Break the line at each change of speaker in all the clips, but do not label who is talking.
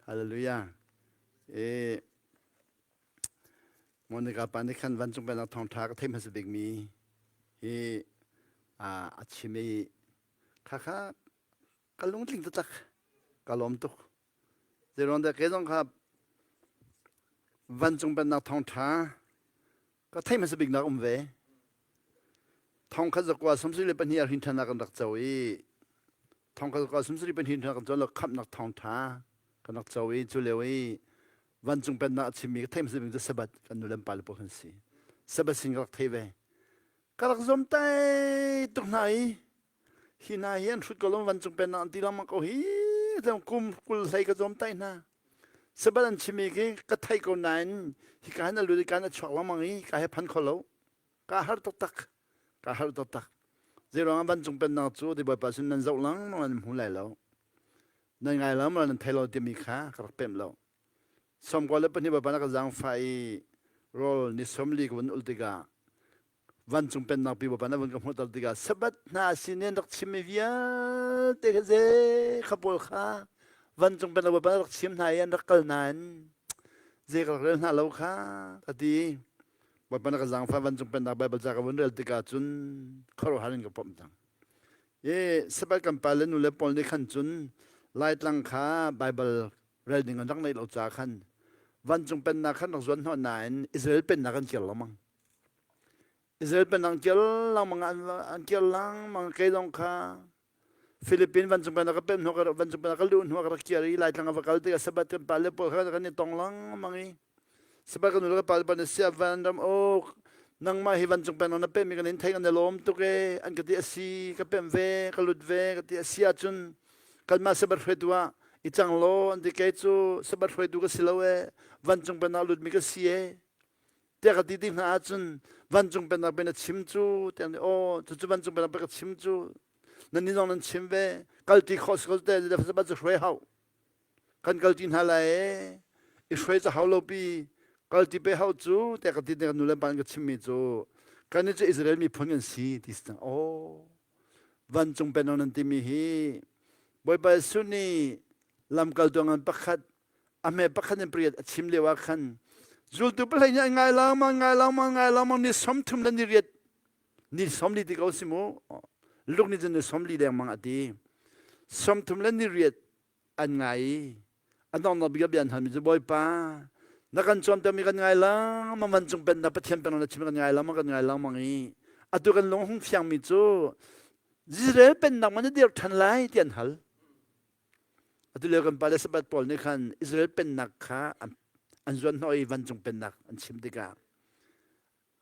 Hallelujah. E Monica pa nih khan vancung pennak thawngṭha ka theih hmasa bikmi hi a chim i khakha ka lungtling taktak ka lawm tuk. Zeiruang dah kei zong kha vancung pennak thawngṭha ka theih hmasa biknak um ve. Thong khat zakua 72 ah hrinṭhannak kan rak co i thong khat zakua 72 hrinṭhannak kan co lo khamhnak thawngṭha kan rak co i cu lio i vancung pennak a chimmi ka theih hmasa bik cu Sabbath kan nu le pa le pawl kan si. Sabbath sin ka rak thei ve. Ka rak zuam tai tuk hna i hi hna hi an hrut ko lo vancung pennak an ti lengmang ko hi kum 20 hlei ka zuam tai hna. Sabbath an chimmi khi ka thei ko nain hika hin a lut i kan a chuak lengmang i ka he phan kho lo. Ka har taktak. Ka har taktak. Zeiruang ah vancung pennak cu ti Bawipa sin nan zoh lengmang nan hmu lai lo. Nan ngai lo maw nan thei lo timi kha ka rak pemh lo. 92 Bawipa na ka zaangfah i rawl ni 40 ka vun ul tikah vancung pennak pi Bawipa na vun ka hmuhter tikah Sabbath hna sin in rak chimmi vialte kha ze kha pawl kha vancung pennak Bawipa na rak chim hna i an rak kal nain zei ka rak rel hna lo kha ka ti. Bawipa na ka zaangfah vancung pennak Baibal ca ka vun rel tikah cun khuaruahhar in ka pom cang. I Sabbath kan pa le nu le pawl nih khan cun Laitlang kha Baibal rel ding an rak neih lo caah khan vancung pennak khan rak zuan hnawh nain Israel pennak an kir lengmang. Israel pennak an kir lengmang an kir lengmang kei zong kha Philippine vancung pennak ka pem hnu vancung pennak ka luh hnu ka rak kir i Laitlang a va kal tikah Sabbath kan pa le pawl kha kan i tong lengmang i Sabbath kan nu le kan pa le pawl nih sia van ram ok nangmah hi vancung pennak na pemmi kan in thei kan i lawm tuk e an ka ti a si ka pem ve ka lut ve ka ti a si ahcun kanmah Sabbath hruaitu ah i cang law an ti kei cu Sabbath hruaitu ka si lo e vancung pennak lutmi ka si e tiah ka ti ti hna ahcun vancung pennak pe na chim cu tiah aw cucu vancung pennak pe ka chim cu nan ni zong nan chim ve kalti khawh si ko te Sabbath cu hruai hau kan kalti hna lai e i hruai ca hau lo pi kalti pe hau cu tiah ka ti ka nu le pa ka chimmi cu kan cu Israel miphun kan si ti si cang aw vancung pennak nan timi hi Bawipa Jesuh nih lamkaltu ngan pakhat a hme pakhat in pariat a chim lio ah khan zultu pahlei nih an ngai lengmang ngai lengmang ngai lengmang ni 30 le ni riat ni 40 ti ko si mu luk nih cun ni 40 lengmang a ti 30 le ni riat an ngai i a donghnak bik ah bia an halmi cu Bawipa na kan cawnpiakmi kan ngai lengmang vancung pennak Pathian pennak na chim kan ngai lengmang kan ngai lengmang i atu kan lung hung fiangmi cu Israel pennak man na dirh ṭhan lai ti an hal atu lio kan pale Sabbath pawl nih khan Israel pennak kha an zuan hnawh i vancung pennak an chim tikah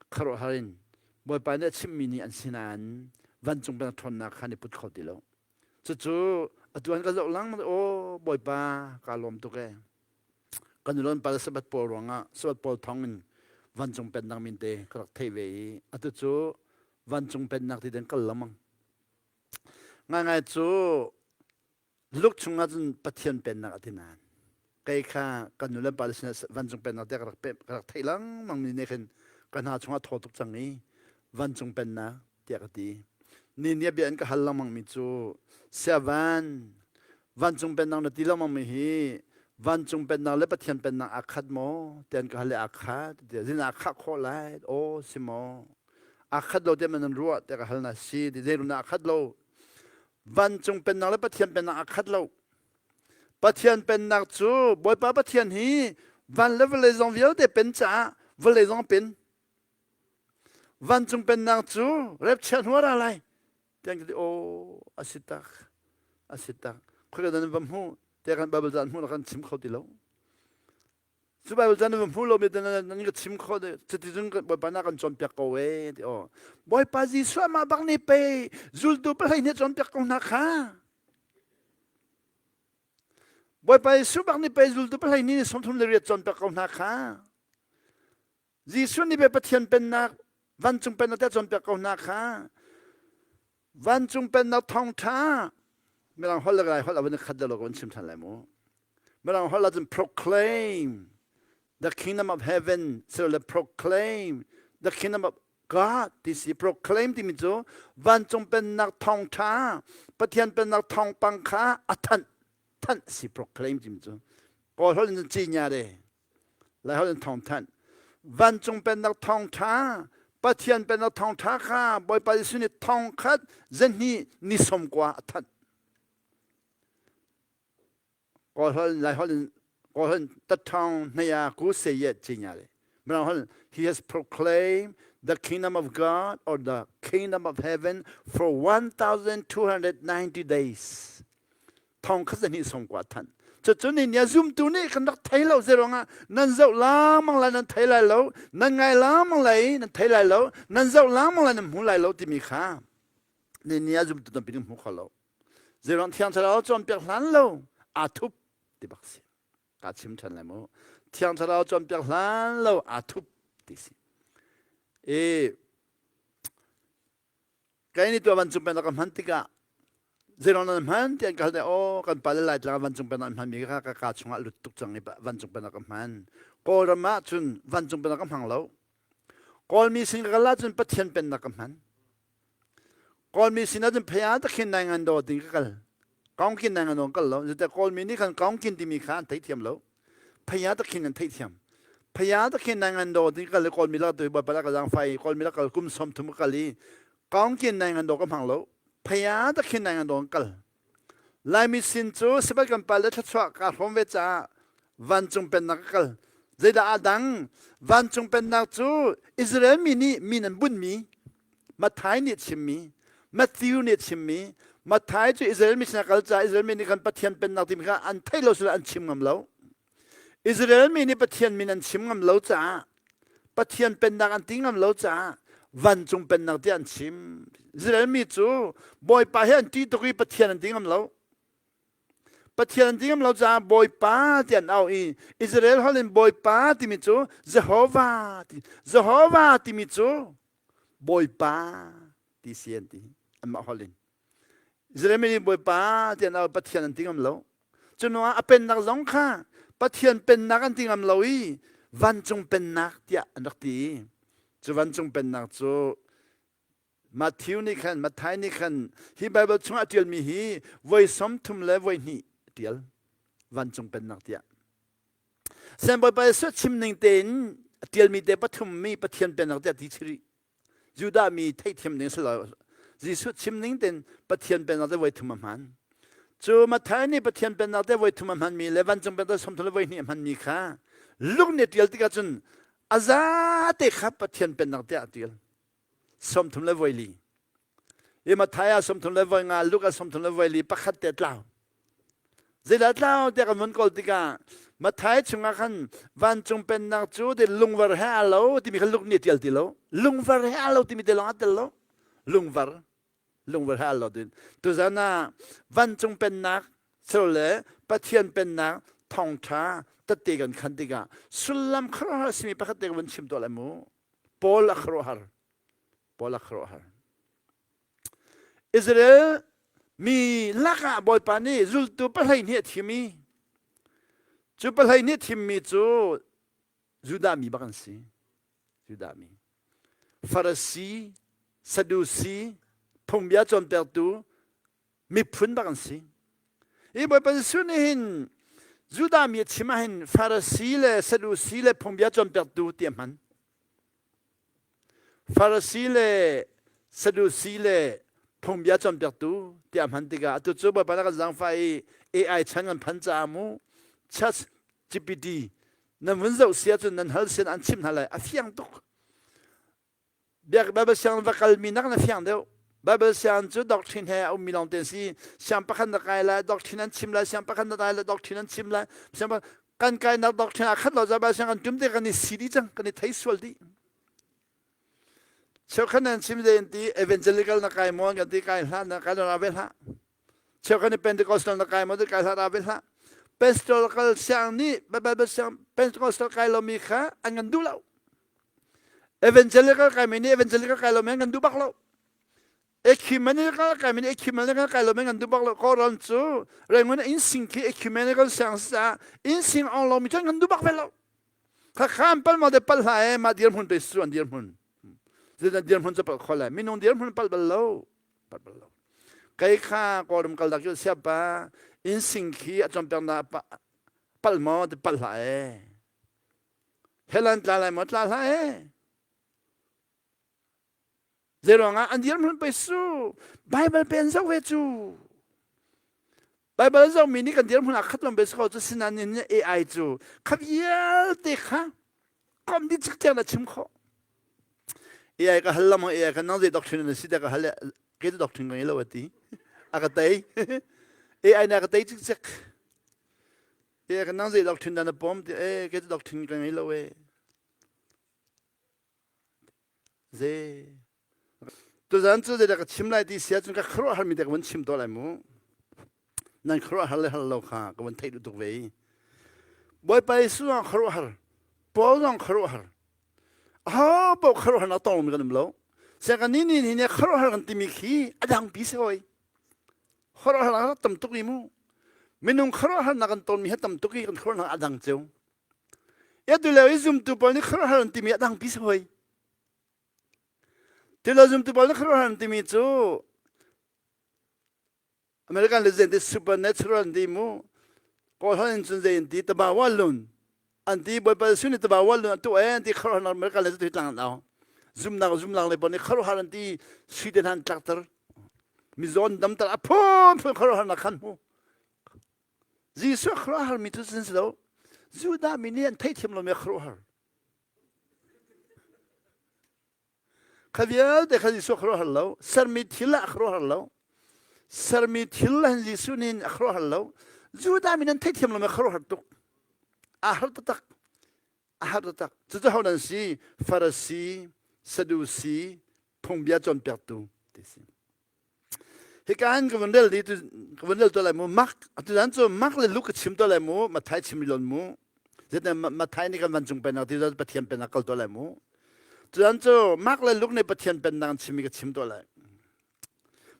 khuaruahhar in Bawipa nih a chimmi nih an si nain vancung pennak ṭhawnnak kha an i put kho ti lo. Cucu atu an ka zoh lengmang aw Bawipa kaa lawm tuk ee. Kan ulon pale Sabbath pawl ruangah Sabbath pawl thawng in vancung pennak min te ka rak theih ve i atu cu vancung pennak ti den kal lengmang. Ngaingai cu Luke chungah cun Pathian pennak a ti nain kei kha kan nu le pa le sinah vancung pennak tiah ka rak ka rak theih lengmang mi nih khin ka hna chungah thaw tuk cang i vancung pennak tiah ka ti. Ni nih bia an ka hal lengmang mi cu siavan vancung pennak na ti lengmang mi hi vancung pennak le Pathian pennak aa khat maw tiah an ka hal i aa khat tiah zin aa khah khawh lai aw si maw aa khat lo tiah man nan ruah tiah ka hal na si ti zei aa khat lo Vancung pennak le Pathian pennak aa khat lo. Pathian pennak cu Bawipa Pathian hi van le vawlei zong vialte pen caah vawlei zong pen. Vancung pennak cu repchia hnu a ra lai. Tiang ka ti aw a si tak a si tak. Khoi ka dan va hmu tiah kan Bible ca hmu kan chim kho ti lo. Cu Bible ca nan va hmu lomi nan ka chim kho de cuti cun Bawipa na kan cawnpiak ko e ti aw. Bawipa Jesuh amah bak nih pei zultu pahlei nih cawnpiak ko hna kha. Bawipa Jesuh bak nih pei zultu pahlei nih 38 cawnpiak ko hna kha. Jesuh nih pei Pathian pennak vancung pennak te cawnpiak ko hna kha. Vancung pennak thawngṭha Mirang holh le Lai holh a van i khat deuh lo ka van chim ṭhan lai mu. Mirang holh ahcun proclaim the kingdom of heaven le proclaim the kingdom of God ti si proclaim timi cu vancung pennak thawngṭha Pathian pennak thawngpang kha a thanh thanh si proclaim timi cu. Kawl holh in ci nya de. Lai holh in thawngthanh. Vancung pennak thawngṭha, Pathian pennak thawngṭha kha Bawipa Jesuh nih thongkhat zahnih ni 90 a thanh. Kawl holh Lai holh in Kawl holh in tathong hnaya ku se ye ci nya le. Mirang holh he has proclaimed the kingdom of God or the kingdom of heaven for 1290 days. Thong khat zahnih 90 thanh. Cucu ni nia zumtu nih kan rak thei lo zeruangah nan zoh langmang lai nan thei lai lo, nan ngai langmang lai nan thei lai lo, nan zoh langmang lai nan hmu lai lo timi kha ni nia zumtu tampi nih hmu kho lo. Zeruang thiang thlarau cawnpiak hlan lo aa thup ti bak si. Ka chim ṭhan lai mu. Thiang thlarau cawnpiak hlan lo aa thup ti si. E kai ni tuah vancung pennak ka hman tikah zeiruang nan hman ti an ka hal aw kan pale laitlang vancung pennak an hmanmi kha ka ka chungah lut tuk cang i vancung pennak ka hman kawlram ah cun vancung pennak ka hmang lo kawlmi sin ka kal ahcun pathian pennak ka hman Kawlmi sinah cun phei tak khin nai ngan do ding ka kal. Kaungkin nai ngan do kal lo. Zate Kawlmi nih khan kaungkin timi kha an theithiam lo. Phei tak khin an theithiam. Phei tak khin nai ngan do ding ka kal i Kawlmi lak tu bawipa ka zaang fai Kawlmi lak kal kum 30 ka kal i kaungkin nai ngan do ka hmang lo. Phei tak khin nai ngan do kal. Laimi sin cu sifat kan pal le thluachuah kaa hrawm ve caah vancung pennak ka kal. Zeidah aa dang? Vancung pennak cu Israel mi nih min an bunhmi, Matthai nih chimmi, Matthew nih chimmi, Matthai cu Israel mi sinah kal caah Israel mi nih kan Pathian pennak timi kha an theih lo sila an chim ngam lo. Israel mi nih Pathian min an chim ngam lo caah Pathian pennak an ti ngam lo caah vancung pennak tiah an chim. Israel mi cu Bawipa hi an ṭih tuk i Pathian an ti ngam lo. Pathian an ti ngam lo caah Bawipa ti an auh i Israel holh in Bawipa timi cu Jehovah ti Jehovah timi cu Bawipa ti si an ti anmah holh in. Israel mi nih Bawipa ti an auh Pathian an ti ngam lo. Cunuah a pennak zong kha Pathian pennak an ti ngam lo i vancung pennak tiah an rak ti. Cu vancung pennak cu Matthew nih khan Matthai nih khan hi Baibal chungah a ṭialmi hi voi 30 le voi hnih a ṭial vancung pennak tiah. Sen Bawipa Jesuh chim ning tein a ṭialmi te pathum mi Pathian pennak tiah ti chih rih. Judah mi theihthiam ding si lo. Jesuh chim ning tein Pathian pennak te voi thum a hman. Cu Matthai nih Pathian pennak te voi thum a hmanmi le vancung pennak 30 le voi hnih a hmanmi kha Luke nih ṭial tikah cun a zate kha Pathian pennak tiah a ṭial. 30 le voi li. I Matthai ah 30 le voi nga, Luke ah 30 le voi li pakhat te tlau. Zeidah tlau tiah kan vun kawl tikah Matthai chungah khan vancung pennak cu ti lungvar he aa lo timi kha Luke nih a ṭial ti lo. Lungvar he aa lo timi te lawng aa tel lo. Lungvar. Lungvar he aa lo tin. Tuzan ah vancung pennak le Pathian pennak thawngṭha tette kan khan tikah sullam khuaruahhar a simi pakhat te ka vun chim tuah lai mu. Paul a khuaruahhar. Paul a khuaruahhar. Israel mi lakah Bawipa nih zultu 12 a thim i cu 12 thimmi cu Judah mi bak an si. Judah mi. Farasi, Sadusi, phungbia cawnpiaktu miphun bak an si. Hi Bawipa Jesuh nih hin Judah mi a chim ah hin Farasi le Sadusi le phungbia cawnpiaktu ti a hman. Farasi le Sadusi le phungbia cawnpiaktu tiah hman tikah atu cu Bawipa na kan zaangfah i AI chan kan phan caah mu Chat GPT nan vun zoh si ahcun nan hal sian an chimh hna lai a fiang tuk biak Bible siang va kalmi nak na fiang deuh Bible siang cu doctrine he a ummi lawng te si siang pakhat na kai lai doctrine an chim lai siang pakhat na kai lai doctrine an chim lai siang kan kainak doctrine a khat lo ca siang kan tum te kan i si dih cang kan i thei sual dih cheukhat nan chim de ti evangelical na kai maw kan ti kai hlah na kai ra ve hlah cheukhat ni pentecostal na kai maw ti kai hlah ra ve hlah pentecostal siang nih bible siang pentecostal kai lomi kha an kan duh lo evangelical kai mi nih evangelical kai lomi an kan duh bak lo Ecumenical kai min ecumenical kai lo men kan du bak lo koran cu rengun in sing khi ecumenical siang sa in sing ong lo mi cun kan du bak ve lo kha khan pal ma de pal hla e ma dir hmun pe su an dir hmun zedan dir hmun chu pal khol lai minung dir hmun pal bal lo pal bal lo kai kha kawlram kal dak cu siapa in sing khi a chom pek na pa. Pal maw ti pal hlah ee. Hell an tla lai maw tla hlah ee. Zeiruangah an dirhmun pei su Bible pe an zoh ve cu. Bible zoh mi nih kan dirhmun ah khat lawng be ko cu sinain nih AI cu kha vialte kha kom dih cikcek na chim khawh. AI ka hal lam AI ka nang zei doctrine na si te ka hal ke tu doctrine ka ngei lo ati. A ka tei. AI na ka tei cikcek. AI ka nang zei doctrine dah na pom ti eh ke tu doctrine ka ngei lo e. Ze. Tuzan cu zeidah ka chim lai ti si ahcun ka khuaruahharmi te ka vun chim tuah lai mu. Nan khuaruahhar le har lo kha ka vun theih duh tuk ve i. Bawipa Jesuh zong khuaruahhar, Paul zong khuaruahhar. Aho paoh khuaruahharnak tong lomi kan um lo. Siang kan ni ni ni khuaruahhar kan timi khi a dangpi si hoi. Khuaruahharnak tam tuk i mu. Minung khuaruahharnak kan tonmi hi tam tuk i kan khuaruahnak a dang cio. Atu lio i zumtu pawl nih khuaruahhar an timi a dangpi si hoi. Tilo zumtu pawl nih khuaruahhar an timi cu American legend ti supernatural an ti mu. Kawl holh in cun zei an ti tabawa lun an ti Bawipa Jesuh nih tabawa lun a tuah e an ti khuaruahhar American legend tu tlang an au. Zumnak zumnak le pawl nih khuaruahhar an ti sui te hna an tlakter. Mizaw an damter a phunphun khuaruahharnak khan hmu. Jesuh khuaruahharmi cu sin si lo. Judah mi nih an theithiam lomi a khuaruahhar. Kha vialte kha Jesuh khuaruahhar lo. Sermi thil ah a khuaruahhar lo. Sermi thil ah Jesuh nih a khuaruahhar lo. Judah mi nan theithiam lomi a khuaruahhar tuk. Aa har taktak. A har taktak. Cucu ho nan si? Farasi, Sadusi, phungbia cawnpiaktu ti si. Hika hin ka vun rel di ka vun rel to lai mu Mark atu cu Mark le Luke ka chim to lai mu Matthai chim lon mu zetin Matthai nih kan vancung pennak ti Pathian pennak kal to lai mu tuan cu Mark le Luke nih Pathian pennak an chimmi ka chim to lai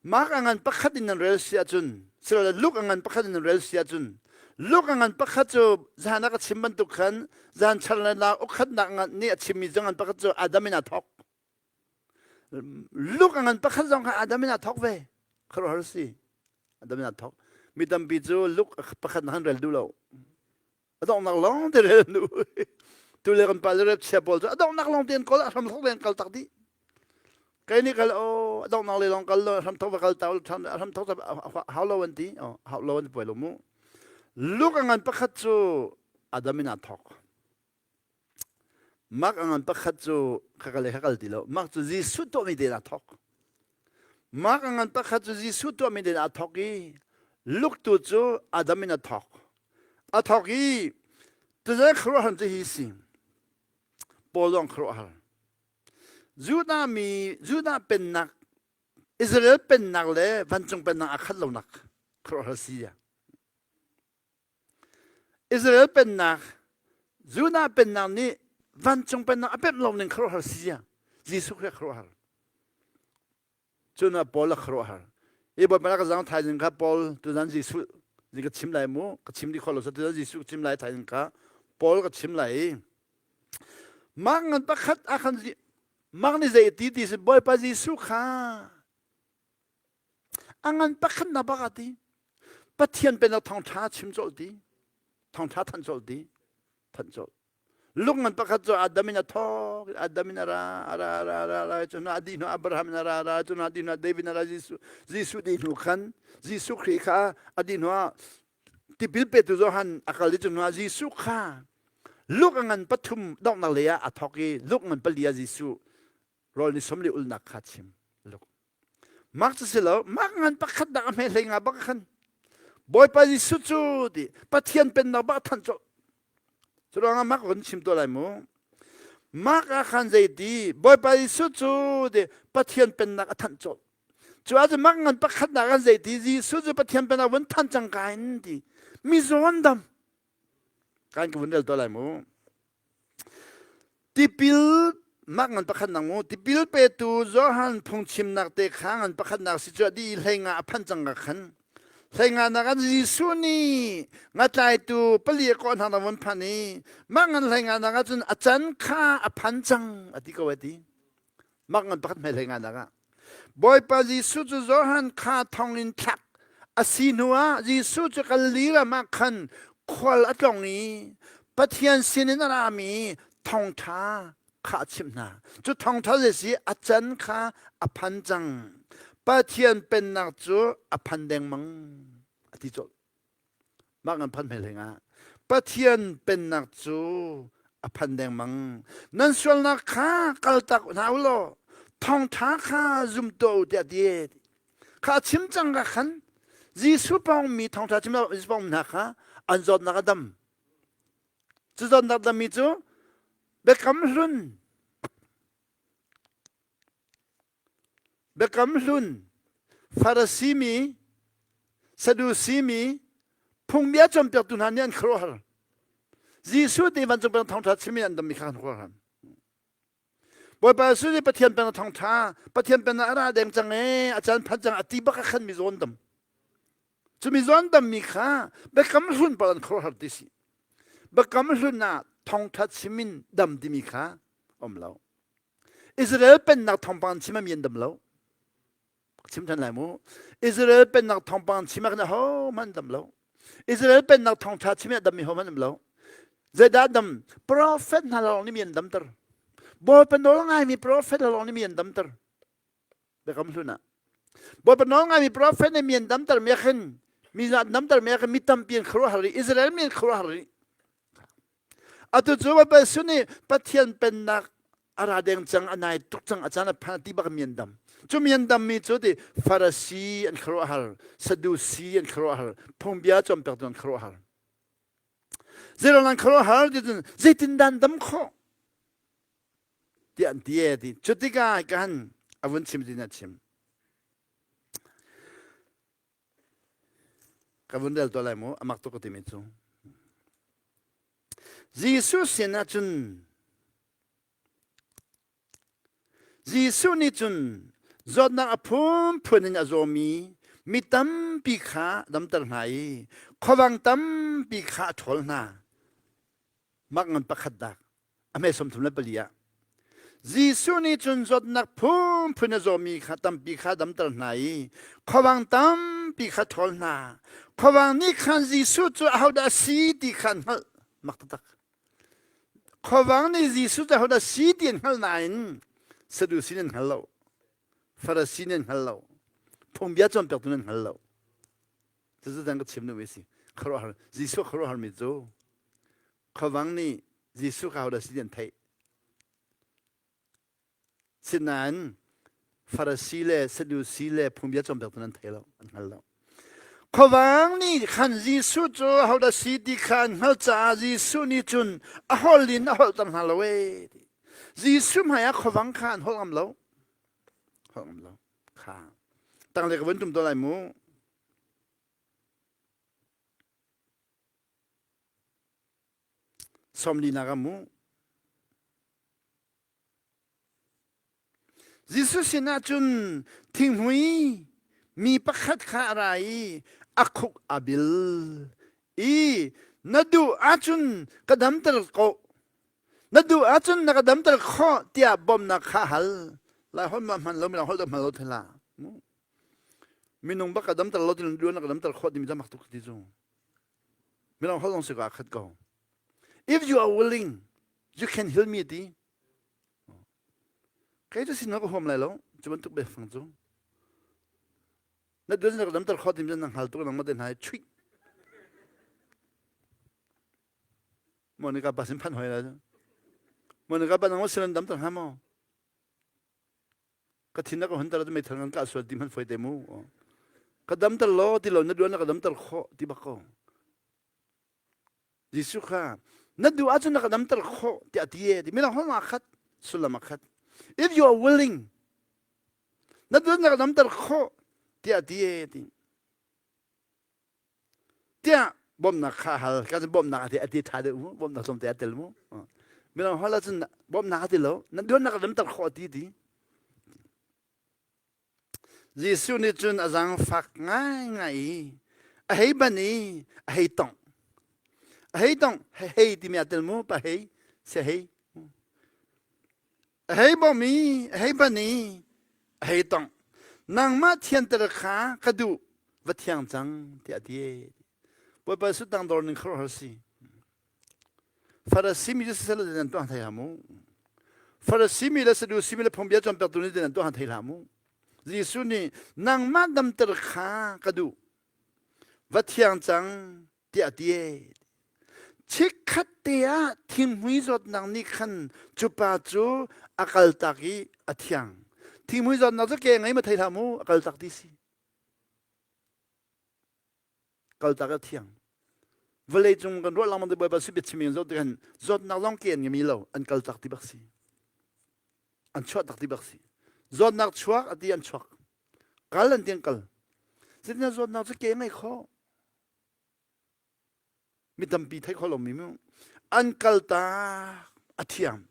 Mark a ngan pakhat in nan rel si ahcun silole Luke a ngan pakhat in nan rel si ahcun Luke a ngan pakhat cu zan ah ka chim bantuk khan zan char le la ukhatnak ngan nih a chimmi cu ngan pakhat cu Adam in aa thawk Luk a ngan pakhat zong kha Adam in aa thawk ve. Khuaruahhar si. Adam in aa thawk. Mi tampi cu luk pakhat na han rel duh lo. A donghnak lawng te rel duh. Tu le kan pa le rep chia pawl cu a donghnak lawng te an kawl a hram thawk le an kal tak dih. Kai nih kal o a donghnak le lawng kal lo a hram thawk va kal ta a hram thawk hau lo an ti. Hau lo an puai lo mu. Luk a ngan pakhat cu Adam in aa thawk. Mark a ngan pakhat cu ka kal le ka kal ti lo. Mark cu Jesuh tuahmi te in aa thawk. Mark a ngan pakhat cu Jesuh tuahmi te in aa thawk i Luke tu cu Adam in a thawk. A thawk i tuzan khuaruahhar cu hi si. Paul zong khuaruahhar. Judah mi Judah pennak Israel pennak le vancung pennak aa khat lonak khuaruahhar si ya. Israel pennak, Judah pennak nih vancung pennak a pemh lo ning khuaruahhar si Jesuh Khrih khuaruahhar. Cun ah Paul a khuaruahhar. I Bawipa ka zang thaizing kha Paul tuzan Jesuh nih ka chim lai mu ka chim dih kho lo so tuzan Jesuh ka chim lai thaizing kha Paul ka chim lai i Mark ngan pakhat ah khan Mark nih zei ti ti si Bawipa Jesuh kha A ngan pakhat na bak a ti. Pathian pennak thawngṭha chim colh ti. Thawngṭha thanh colh ti. Thanh colh. Luk ngan pakhat cu Adam in a thawk, Adam in a ra, a ra, ra, ra, ra, cu hna a dih hnu Abraham in a ra, ra, cu hna dih hnu David in a ra, Jesuh, Jesuh dih hnu khan, Jesuh Khrih kha a dih hnu ah tipil petu Johan a kal i cu hnu ah Jesuh kha Luke a ngan pathum donghnak lei ah a thawk i Luke ngan pali ah Jesuh rawl ni som le ulnak kha chim. Luke. Mark cu si lo, Mark ngan pakhat dak a hme hlei nga bak khan. Bawipa Jesuh cu ti Pathian pennak bak than colh. Cu ruangah Mark vun chim tuah lai mu. Mark ah khan zei ti Bawipa Jesuh cu ti Pathian pennak a thanh colh. Cu ahcun Mark ngan pakhat nak an zei ti Jesuh cu Pathian pennak vun than cang ka in ti mi zawn dam. Kan ka vun rel tuah lai mu. Tipil mah ngan pakhatnak mu tipil petu Johan phungchimnak te kha ngan pakhatnak si cu a dih i hleinga a phanh cang ka khan hleinga nak ah Jesuh nih ngatlaitu pali a kawh hna na vun phan i mah ngan hleinga nak ah cun a can kha a phan cang a ti ko a ti mah ngan pakhat hmai hleinga nak ah Bawipa Jesuh cu Johan kha thong in thlak a si hnu ah Jesuh cu Galilee ram ah khan Khual a tlong i Pathian sinin a rami thawngṭha kha a chimh hna. Cu thawngṭha zei si a can kha a phan cang. Pathian pennak cu a phan dengmang a ti colh. Mah ngan phan hmel ah Pathian pennak cu a phan dengmang. Nan sualnak kha kaltak hna u law thawngṭha kha zum tuah u tiah a ti. Kha a chim cang ka khan Jesuh pawngmi thawngṭha chim Jesuh pawngmi hna kha an zawtnak a dam. Cu zawtnak dammi cu biakam hlun biakam hlun Farasi mi Sadusi mi phungbia cawnpiaktu hna nih an khuaruahhar. Jesuh te vancung peng thawngṭha chim in an dammi kha an khuaruahhar. Bawipa Jesuh nih Pathian pennak thawngṭha Pathian pennak a ra deng cang ee a caan phan cang a ti bak a khan mi zawn dam cu mi zawn dam mi kha biakam hlun pawl an khuaruahhar ti si biakam hlun ah thawngṭha chim in dam timi kha um lo Israel pennak thawngpang chim ah mi an dam lo chim than lai mu Israel pennak thawngpang chim ah khan ahohmanh dam lo Israel pennak thawngtha chim ah dam mi hohmanh um lo zeidah dam prophet hna lawng nih mi an damter Bawipa nawl ngaimi prophet lawng nih mi an damter biakam hlun ah Bawipa nawl ngaimi prophet nih mi an damter mi khin mi an damter mi khin mi tampi an khuaruahhar i Israel mi an khuaruahhar i Atu cu Bawipa Jesuh nih Pathian pennak a ra deng cang, a nai tuk cang, a caan a phan ti bak mi an dam. Cu mi an dammi cu ti Farasi an khuaruahhar, Sadusi an khuaruahhar, phungbia cawnpiaktu an khuaruahhar. Zeiruang an khuaruahhar ti cun zeitindah an dam khawh tiah an ti e ti. Cu tikah kan a vun chim tin a chim. Ka vun rel tuah lai mu, a mak tuk ka timi cu. Jesuh sin ah cun Jesuh nih cun zawtnak a phunphun in a zawmi mi tampi kha damter hna i khuavang tampi kha a ṭhawl hna. Mak ngan pakhat dak a hme 34 ah Jesuh nih cun zawtnak phunphun a zawmi kha tampi kha damter hna i khuavang tampi kha ṭhawl hna. Khuavang nih khan Jesuh cu ahodah a si ti kha an hngalh. Mak taktak. Khuavang nih Jesuh cu ahodah a si ti an hngalh nain Sadusi nih an hngal lo. Farasi nih an hngal lo. Phungbia cawnpiaktu nih an hngal lo. Cucu dang ka chim duhmi a si. Khuaruahhar Jesuh khuaruahharmi cu khuavang nih Jesuh kha hodah si an theih. Sinain Farasi le Sadusi le phungbia cawnpiaktu an thei lo, an hngal lo. Khuavang nih khan Jesuh cu hodah si ti kha an hngalh caah Jesuh nih cun a holh in a holhter hna lo ee. Jesuh hmaiah khuavang kha an holh ngam lo. Holh ngam lo. Kha. Tanglei ka vun tum to lai mu. Sawmlinak ah mu. Jesuh sinah cun thinghmui mi pakhat kha a ra i a khuk a bil i na duh ahcun ka damter ko na duh ahcun na ka damter khawh tiah bawmhnak kha hal lai holh ma hman lo mi holh hman lo thela minung bak ka damter lo tin duan na ka damter khawh timi mak tuk ti cu Mirang holh zong si ka khat ko. If you are willing, you can heal me ti. Kei cu sin ka huam lai lo. Cu bantuk biafang cu. Na duan na ka damter kho tim na hngal tuk nang ma te hna chuih. Monica pa sin phan hoi la. Monica pa nang ma sin damter ha mo. Ka thin na ka hunter cu meithal ngan ka sual ti hman foi te mu ka damter lo ti lo na duan na ka damter khawh ti bak ko Jesuh kha na duh ahcun na ka damter khawh tiah ti e ti midang hong ah khat sullam ah khat if you are willing na duan na ka damter khawh tiah ti e ti tiah bawmhnak kha hal ka cun bawmhnak a ti a ti ṭha deuh mu bawmhnak tlawmte a tel mu midang hal ahcun bawmhnak a ti lo na duannak lamter khawh ti ti Jesuh nih cun a zaangfak ngaingai i a hei ban i a hei tongh a hei tongh hei timi a tel mu pa hei se hei a hei bawm i a hei ban i a hei tongh nangmah thianter kha ka duh va thiang cang tiah a ti. Bawipa Jesuh tangdor ning khuaruahhar si. Farasi mi cu siseh nan tuah thei hlah mu. Farasi mi le Sadusi mi le phungbia cawnpiaktu nih nan tuah thei hlah mu. Jesuh nih nangmah damter kha ka duh. Va thiang cang tiah a ti. Chikkhat te ah thinghmui zawtnak nih khan cu pa cu a kaltak i a thiang. Thinghmui zawtnak cu ke ngei ma thei hlah mu, a kaltak ti si. Kaltak a thiang. Vawlei cung kan ruah lengmang te Bawipa si biachim in zoh tikhan zawtnak zong ke an ngei lo, an kaltak ti bak si. An chuah tak ti bak si. Zawtnak chuak a ti an chuak. Kal an ti an kal. Zeitindah zawtnak cu ke ngei khawh? Mi tampi theih kho lomi mu an kaltak a thiam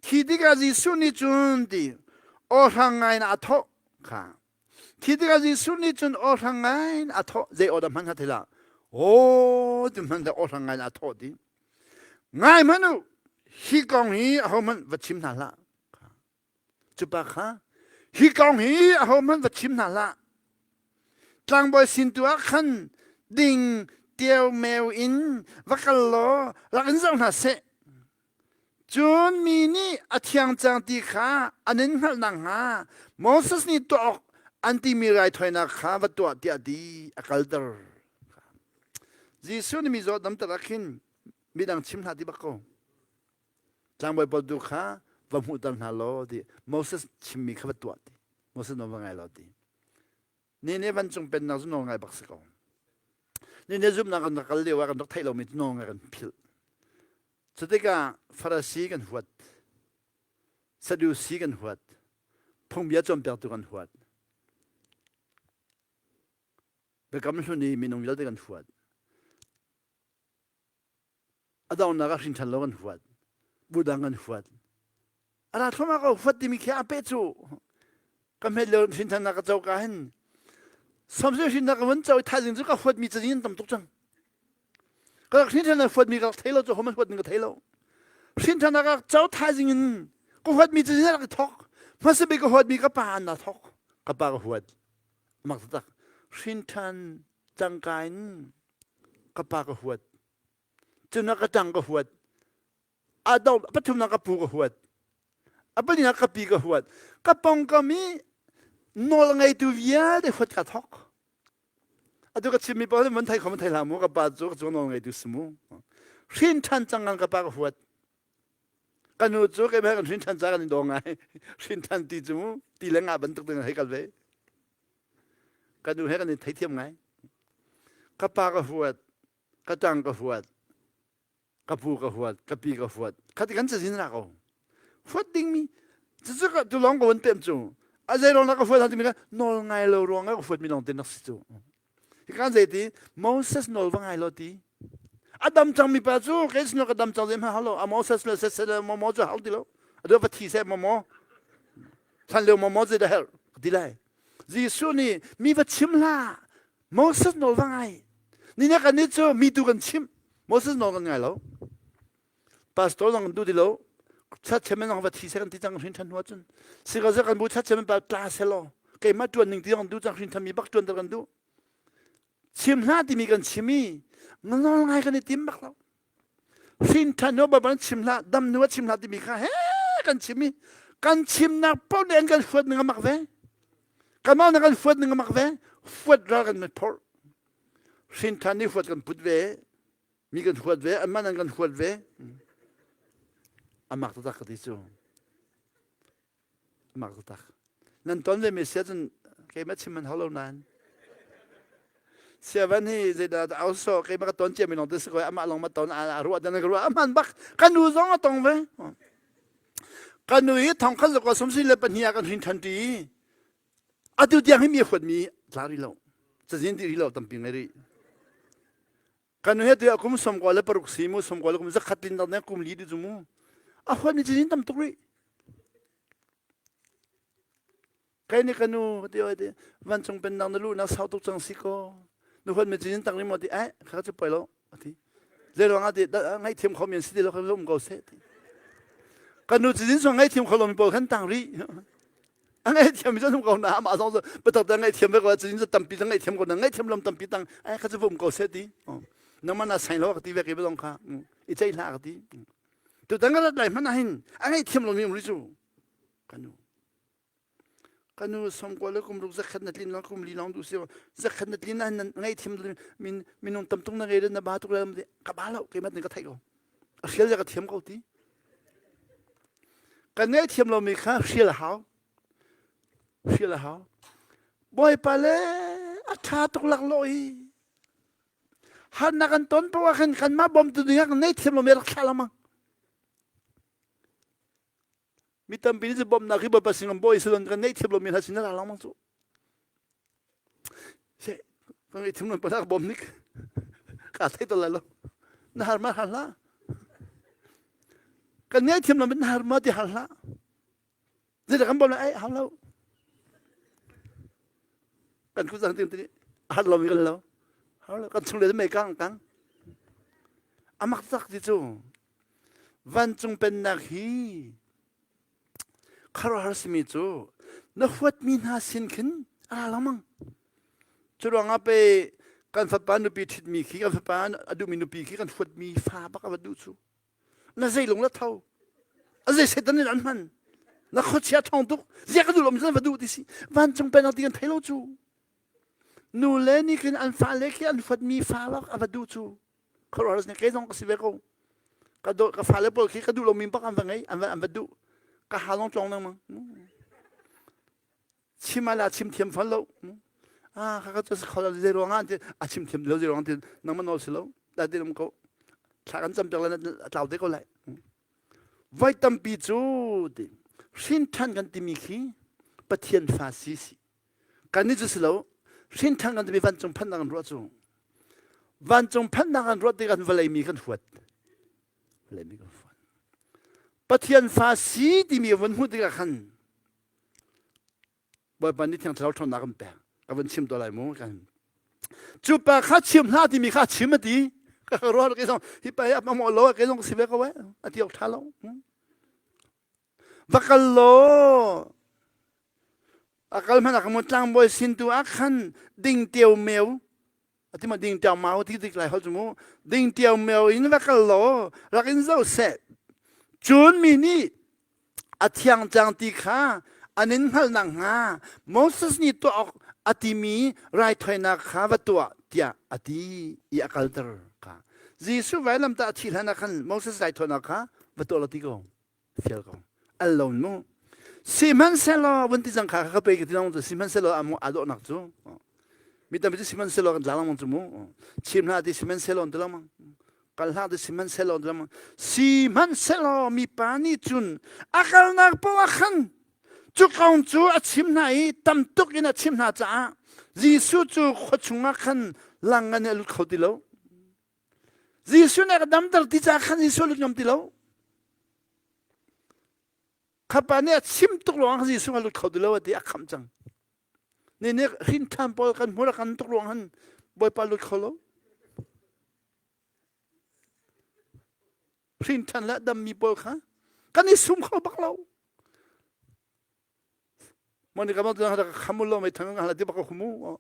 khi tikah Jesuh nih cun ti aw hrang ngai in a thawh kha khi tikah Jesuh nih cun aw hrang ngai in a thawh zei aw dah hman kha thei hlah aw ti hman aw hrang ngai in a thawh ti ngai hmanh u hi kong hi ahohmanh va chim hna hlah Cu pa kha hi kong hi ahohmanh va chim hna hlah. Tlangbawi sin tu ah khan ding tiaumeu in va kal law rak in zoh hna seh. Cun mi nih a thiang cang ti kha an in hngalh nakhnga Moses nih tuah awk an timi raithawinak kha va tuah tiah ti a kalter. Jesuh nih mizaw damter ah khin midang chim hlah ti bak ko. Tlangbawi pawl tu kha va hmuhter hna law ti Moses chimmi kha va tuah ti Moses nawl va ngai law ti ni ne vancung pennak cu nawl ngai bak si ko ni ne zumhnak kan rak kal lio ah kan rak theih lomi cu nawl ngai kan philh cu tikah Farasi kan huat Sadusi kan huat phungbia cawnpiaktu kan huat biakam hlun i minung vialte kan huat A donghnak ah hrinṭhan lo kan huat. Budang kan huat. A ra thluahmah ko huat timi khi a peh cu. Ka hmet lio hrinṭhannak ka co ka hin samsung hrinnak ka vun co i thaizing cu ka huatmi cazin an tam tuk cang. Ka rak hrinṭhan huatmi ka rak thei lo cu homan huat ning ka thei lo. Hrinṭhannak ka co thaizing in ka huatmi cazin a rak i thok. Hmasa bik ka huatmi ka pa an na thok. Ka pa ka huat. Mak taktak. Hrinṭhan cangka in ka pa ka huat. Cun ka ṭang ka huat. A do pathumnak ka pu ka huat. A palinak ka pi ka huat. Ka pongkam i nawl ngeitu vialte huat ka thok. Atu ka chimmi paoh van thei kho man thei hlah mu ka pa cu ka cu nawl ngeitu si mu. Hrin ṭhan cang ka pa ka huat. Ka nu cu keimah kan hrin ṭhan ca kan i daw ngai. Hrin ṭhan ti cu mu ti le nga bantuk ding hei kal ve. Ka nu he kan i theithiam ngai. Ka pa ka huat. Ka ṭang ka huat. Ka pu ka huat. Ka pi ka huat. Khati kan cazin ra ko. Huat dingmi cucu ka tu lawng ka von pem cu. A zei ruang dah ka huat timi kha nawl ngai lo ruang ah ka huatmi lawng te nak si cu. Hi kan zei ti Moses nawl va ngai lo ti. A dam cangmi pa cu kei sin ka dam cang zei hmanh hau lo. A Moses le sese le momo cu hau ti lo. A va thi seh momo. Hlan lio momo zei dah herh ti lai. Jesuh nih mi va chim hlah. Moses nawl va ngai. Ni na kan nih cu mi tu kan chimh. Moses nawl kan ngai lo. Pastor zong kan duh ti lo. Chat chairman zong va thi seh kan ti cang hrin than hnu ahcun. Sika kan bu chat chairman pa tla seh law. Keimah tuan ning ti zong duh cang hrin than mi bak tuan ter kan duh. Chim hlah timi kan chim i nawl ngai kan i tim bak lo. Hrin than hnu bak chim hlah dam hnu chim hlah timi kha he kan chim i kan chimnak paoh nih an kan huat ning a mak ve. Kanmah nih kan huat ning a mak ve. Huat ral kan mit phorh. Hrin than nih huat kan put ve. Mi kan huat ve, anmah nan kan huat ve. A mak taktak ka ti cu. A mak taktak. Nan ton ve mi sia cun keimah chim man hau lo nain. Siavan hi zeidah au so keimah ka ton cia mi lawng te si ko amah lawng ma ton a ruah dan ka ruah a hman bak ka nu zong a tong ve. Ka nu hi thong khat zakwa sum si le pahnih ah kan hrin than ti. Atu tiang hi mi huat mi tla ri lo. Cazin ti ri lo tampi ngai ri. Kan he tu kum som kwa le paruk si mu som kwa le kum zakhat lin dang kum li du mu. A huat mi cazin tam tuk rih. Kai ni kanu ti oi ti vancung pennak na lu na sau tuk cang si ko. Nu huat mi cazin tang ri mo ti ai kha chu poi lo ati. Zei ruang ah ti ngaihthiam kho mi an si ti lo kha um ko seh ti. Kan nu cazin song ngaihthiam kho lo mi pawl khan tang rih. A ngaihthiam mi cu um ko na amah zong cu biatak te ngaihthiam ve ko cazin cu tampi cu ngaihthiam ko na ngaihthiam lam tampi tang ai kha cu um ko seh ti. Nangmah na sain lo ka ti ve ke belong kha. I ceih hlah ka ti. Tu tang ka rat lai hmanh ah hin a ngaihthiam lomi um rih cu. Ka nu. Ka nu sawmkua le kum ruk zakhat na tlin long kum li long du si zakhat na tlin ah na ngaihthiam min minung tam tuk na ngei na ba tuk le ka ba lo keimah nih ka theih ko. A hrial ka thiam ko ti. Kan ngaihthiam lomi kha hrial a hau. Hrial a hau. Bawipa le a ṭha tuk laklawh hi. Harnak kan ton paoh ah khan kanmah bawmtu ding ah kan ngaihthiam lomi rak thlah lengmang. Mi tampi nih cu bawmhnak hi Bawipa sin kan bawi si kan ngaihthiam lomi hna sin a ra lengmang cu. Se kan ngaihthiam lomi pa bawm nik ka thei to lai lo. Na har ma har hlah. Kan ngaihthiam lomi na har ma ti har hlah. Zeidah kan bawm lai ai hau lo. Kan ku zang ting har lomi kan lo. Har lo kan chung le mei kang kang. Amak tak ti cu Vancung pennak hi khuaruahhar simi cu na huatmi hna sin khin a ra lengmang. Cu ruangah pei kan fapa nupi ṭhitmi khi kan fapa a duhmi nupi khi kan huatmi fa bak a va duh cu. Na zei lung la tho. A zei Satan nih an hman. Na khuachia ṭhawng tuk. Ziah ka duh lo mi va duh ti si. Vancung pennak ti kan thei lo cu. Nu le nih khin an fale khi an huatmi fa bak a va duh cu. Khuaruahhar nih kei zong ka si ve ko. Ka do ka fale pawl khi ka duh lomi bak an va ngei, an va an va duh. Ka ha lawng tlong lengmang. Chim ala chim thiam fal lo. Ah ka ka cu kho lo zei ruang ah ti a chim thiam lo zei ruang ti nangmah nawl si lo. Da ti um ko. Thla kan cam piak le a tlau te ko lai. Voi tampi cu ti hrin ṭhan kan timi khi Pathian fa si si. Kannih cu si lo hrinṭhan kan timi vancung phanhnak an ruah cu vancung phanhnak an ruah tikah vawlei mi kan huat vawlei mi kan huat Pathian fa si timi a vun hmuh tikah khan Bawipa nih Thiang Thlarau ṭhawnnak kan pek ka vun chim tuah lai mu kan cu pa kha chim hlah timi kha chim a ti ka ruah kei zong hi pa hi a hmang lo kei zong si ve ko eh a ti awk ṭha lo Va kal law a kal hmanh ah ka tlangbawi sin tu ah khan ding teo meu ati ma ding teo mau ti tik lai hol cu mu ding teo meu in va kal law rak in zo seh cun mi nih a thiang cang ti kha an in hngalh nak hnga Moses nih tuah awk a timi raithawinak kha va tuah tiah a ti i a kalter kha Jesuh vailamtah a thih hlan ah khan Moses raithawinak kha va tuah law ti ko fial ko al lo mu sihmanhsehlaw vun ti cang kha ka pe ka ti long cu sihmanhsehlaw amu aa dawhnak cu mi tampi cu sihmanhsehlaw kan tla lengmang cu mu chim hlah ti sihmanhsehlaw an ti lengmang kal hlah ti sihmanhsehlaw an ti lengmang sihmanhsehlaw mipa nih cun a kalnak paoh ah khan cu kong cu a chim hna i tam tuk in a chim hna caah Jesuh cu khua chungah khan lang an i a lut kho ti lo Jesuh nih a ka damter ti caah khan Jesuh lut ngam ti lo. Khapa nih a chim tuk ruang Jesuh a lut kho ti lo a ti a khamh cang. Ni nih hrin ṭhan pawl kan hmur a kan tuk ruang han Bawipa lut kho lo. Hrin ṭhan le dammi pawl kha kan i sum kho bak lo. Moni ka bang ka kham lo mai thang hala ti bak khumu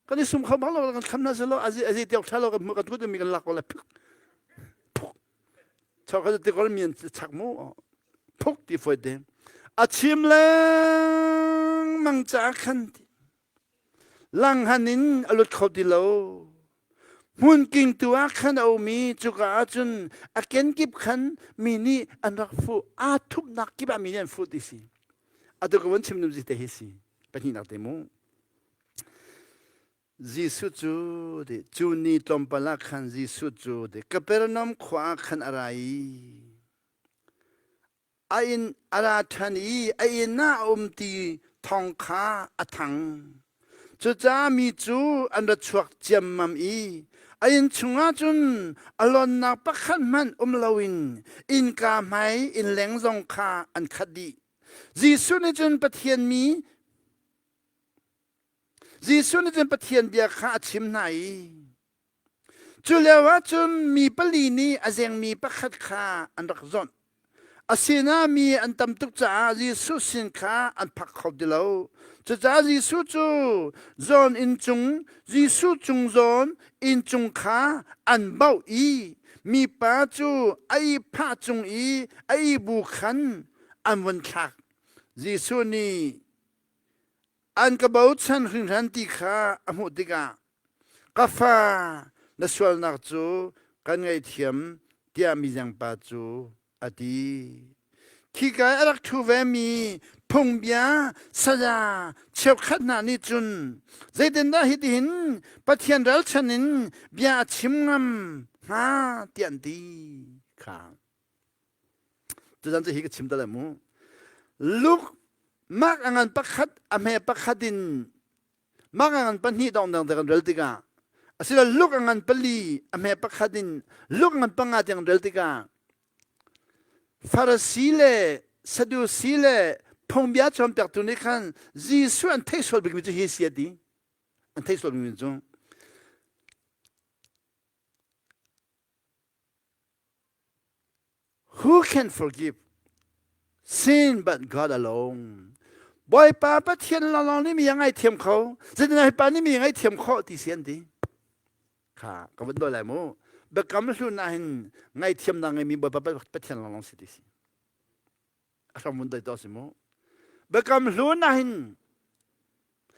kan i sum kho bak lo kan kham na se lo azi azi tiok tha lo kan kan kut mi kan lak ko la phuk phuk chok ka ti ko mi chak mu phuk ti foi te a chim leng mang cha khan ti Langhan in a lut kho ti lo. Hmunking tu ah khan a um i cuka ah cun a kenkip khan mi nih an rak fuh. Aa thupnak kip ah mi nih an fuh ti si. Atu ka vun chim zi te hi si. Pahnihnak te mu. Jesuh cu ti cu ni tlawmpal ah khan Jesuh cu ti Kapernaum khua ah khan a ra i A inn a ra ṭhan i a inn ah a um ti thawng kha a thang. Cucaah mi cu an ra chuak ciammam i a inn chungah cun a lonnak pakhat hmanh um loin innka hmai innleng zong kha an khat dih. Jesuh nih cun Pathian mi Jesuh nih cun Pathian bia kha a chim hna i Cu lioah cun mi pali nih a zengmi pakhat kha an rak zawnh. A sinah mi an tam tuk caah Jesuh sin kha an phak kho ti lo. Cucaah Jesuh cu zawn inn cung, Jesuh cung zawn inn cung kha an bauh i mipa cu a ihphah cung i a ihbu khan an vun thlak. Jesuh nih an ka bochan hringhran ti kha a hmuh tikah ka fa na sualnak cu kan ngaihthiam tiah mizengpa cu a ti. Khika i a rak ṭhu vemi phungbia saya cheukhat hna nih cun zeitindah hitihin Pathian ralchan in bia a chim ngam hnga tiah an ti kha. Tuzan cu hi ka chim ta lai mu. Luke Mark a ngan pakhat a hme pakhat in Mark a ngan pahnih dong dang kan rel tikah asilo Luke a ngan pali a hme pakhat in Luke a ngan panga tiang rel tikah Farasi le Sadusi le phungbia cawnpiaktu nih khan Jesuh an theih sual bikmi cu hi si a ti. An theih sual bikmi cu Who can forgive sin but God alone? Bawipa Pathian lawnglawng nih mi a ngaithiam kho. Zeitindah hi pa nih mi a ngaithiam khawh ti si an ti. Kha ka vun dawi lai mu. Biakam hlun ah hin ngaithiamnak ngeimi Bawipa Pathian lawnglawng si ti si. A hram vun dawi to si mu. Biakam hlun ah hin